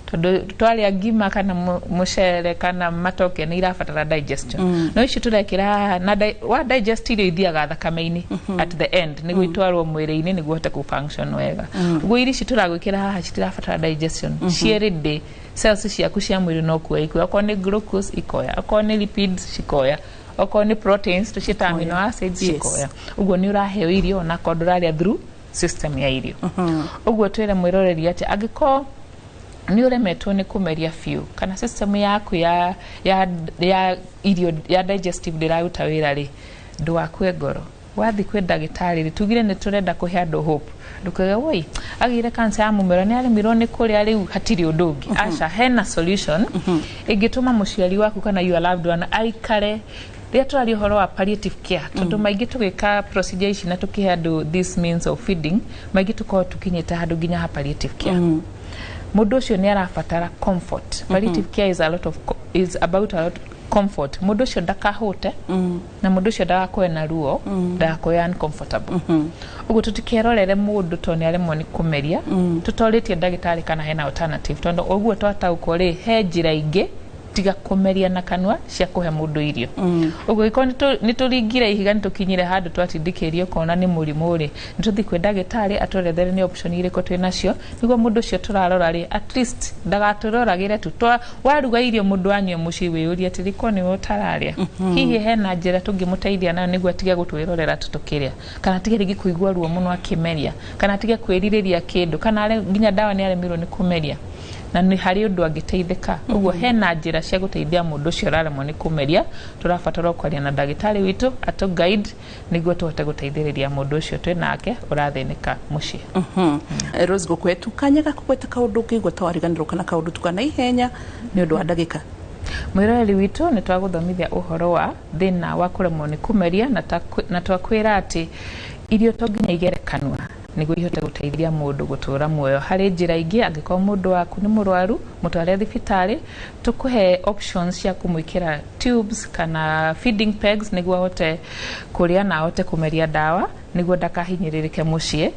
tondũ twarĩa ngima kana mũcere kana matoke nĩ irabatara digestion, no icio tũrekĩra haha na wa digest irio ithiaga thakame-inĩ at the end nĩguo itwarwo mwĩrĩ-inĩ nĩguo ũhote kũ function wega. Ũguo irio ici tũragwĩkĩra haha citirabatara digestion, ciĩ ready, cells ciaku cia mwĩrĩ no kuoya ikuoya, okorwo nĩ glucose ikoya, okorwo nĩ lipids cikoya, okorwo nĩ proteins tũciĩtaga amino acids cikoya. Ũguo nĩ ũraheo irio onakorwo ndũrarĩa through system ya irio. Ũguo twĩre mwĩroreri atĩ angĩkorwo nĩ ũremetwo nĩ kũmeria biũ kana system yaku ya irio ya digestive ndĩraruta wĩra rĩ, ndũgakue ngoro. Wathiĩ kwĩ ndagĩtarĩ rĩ, tugire nĩ tũrenda kũhe andũ hope, ndũkauge woi agĩire cancer ya mũmero, nĩ aremirwo nĩ kũrĩa, rĩu hatirĩ ũndũ ũngĩ. Aca, hena solution ĩngĩtũma mũciari waku kana your loved one aikare. Rĩrĩa tũraria ũhoro wa palliative care, tondũ maingĩ tũgĩka procedure ici na tũkĩhe andũ this means of feeding, maingĩ tũkoragwo tũkinyĩte handũ nginya ha palliative care, mũndũ ũcio nĩ arabatara comfort. Palliative care is a lot of is about a lot comfort. Mũndũ ũcio ndakahũte na mũndũ ũcio ndagakorwe na ruo, ndagakorwe uncomfortable. Ũguo tũtikerorere mũndũ tondũ nĩ aremwo nĩ kũmeria tũtorĩtie ndagĩtarĩ kana hena alternative, tondũ ũguo twataũkwo rĩ, he njĩra ingĩ tiga kũmeria na kanua cia kũhe mũndũ irio. Ũguo ĩkorwo nĩ tũringire ihiga, nĩ tũkinyire handũ twatindĩkĩrio kona nĩ mũrimũ rĩ, nĩ tũthiĩ kwĩ ndagĩtarĩ atwerethere nĩ option irĩkũ twĩ nacio nĩguo mũndũ ũcio tũrarora rĩ, at least ndagatũroragĩre tu. Waruga irio mũndũ anyue mũciĩ, wĩyũrie atĩrĩ, ko nĩwe ũtararĩa, hihi hena njĩra tũngĩmũteithia nayo nĩguo atige gũtwĩrorera tu tũkĩrĩa, kana atige rĩngĩ kũigua ruo mũno akĩmeria, kana atige kwĩrirĩria kĩndũ, kana nginya ndawa nĩ aremirwo nĩ kũmeria na nĩ harĩ ũndũ angĩteithĩka. Ũguo hena njĩra cia gũteithia mũndũ ũcio ũraremwo nĩ kũmeria. Tũrabatara kwaria na ndagĩtarĩ witũ atũ guide nĩguo tũhote gũteithĩrĩria mũndũ ũcio twĩ nake ũrathĩnĩka mũciĩ. Rose Gũkwetu, kanya gakũgweta kaũndũ ũngĩigua ta wariganĩrwo kana kaũndũ tu kana ihenya nĩ ũndũ wa ndagĩka. Mwĩroreri witũ, nĩ twagũthomithia ũhoro wa thĩna wa kũremwo nĩ kũmeria na twakwĩra atĩ irio to nginya igere kanua nĩguo ihote gũteithia mũndũ gũtũra muoyo. Harĩ njĩra ingĩ, angĩkorwo mũndũ waku nĩ mũrwaru, mũtware thibitarĩ, tũkũhe options cia kũmwĩkĩra tubes kana feeding pegs nĩguo ahote kũrĩa na ahote kũmeria ndawa nĩguo ndakahinyĩrĩrĩke mũciĩ,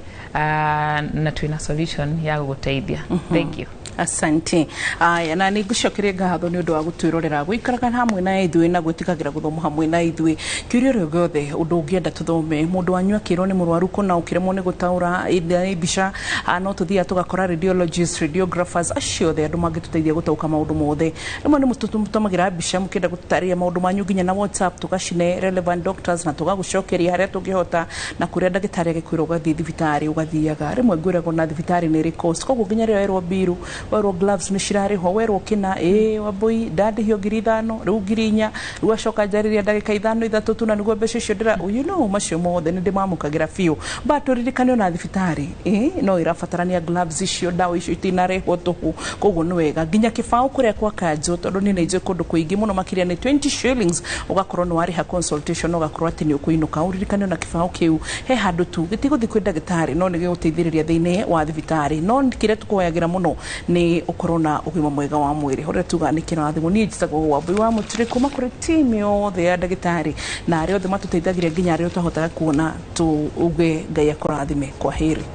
na twĩna solution ya gũgũteithia. Thank you. Asante. Aya, na nĩ ngũcokeria ngatho nĩ ũndũ wa gũtwĩrorera, gũikaraga hamwe na ithuĩ na gwĩtĩkagĩra gũthoma hamwe na ithuĩ. Kĩũria ũrĩa gĩothe, ũndũ ũngĩenda tũthome, mũndũ wanyu akĩrwo nĩ mũrwaru kũna ũkĩremwo nĩ gũtaũra mbica, no tũthiaga tũgakora radiologists, radiographers, acio othe andũ mangĩtũteithia gũtaũka maũndũ mothe. Rĩmwe nĩ mũtũtũmagĩra mbica mũkĩenda gũtũtarĩria maũndũ manyu nginya na WhatsApp, tũgacine relevant doctors na tũgagũcokeria harĩa tũngĩhota, na kũrĩa ndagĩtarĩ agĩkwĩra ũgathiĩ thibitarĩ ũgathiaga. Rĩmwe ngwĩragwo na thibitarĩ nĩ ĩrĩ cost, koguo nginya rĩrĩa werwo mbiru, werwo gloves nĩ cirarĩhwo, werwo kĩna, ĩ wambui ndandĩhio 5,000, rĩu 4,000, rĩu acoka njarĩria ndagĩka 5 3 tu na nĩguo mbeca icio ndĩra macio mothe nĩ ndĩmamũkagĩra biũ. But tũririkane ona thibitarĩ no ĩrabatarania gloves icio, ndawa icio itinarehwo tũhũ, koguo nĩ wega nginya kĩbaũ kũrĩa kwa kanjũ, tondũ niĩ nĩ njũĩ kũndũ kũingĩ mũno makĩria nĩ 20 shillings ũgakorwo nĩ warĩha consultation, ũgakorwo atĩ nĩ ũkũinũka. Ũririkane ona kĩbaũ kĩu he handũ tu gĩtigũthiĩ kwĩ ndagĩtarĩ, no nĩ gĩgũteithĩrĩria thĩinĩ wa thibitarĩ. No kĩrĩa tũkũhoyagĩra mũno Nĩ ũkorwo na ũgima mwega wa mwĩrĩ ũrĩa tuga nĩ kĩrathimo. Niĩ njĩtagwo Wambui wa Mũtũrĩ, kuma kũrĩ timu yothe ya ndagĩtarĩ na arĩa othe matũteithagiria nginya arĩa ũtahotaga kuona, tuuge Ngai akũrathime. Kwa heri.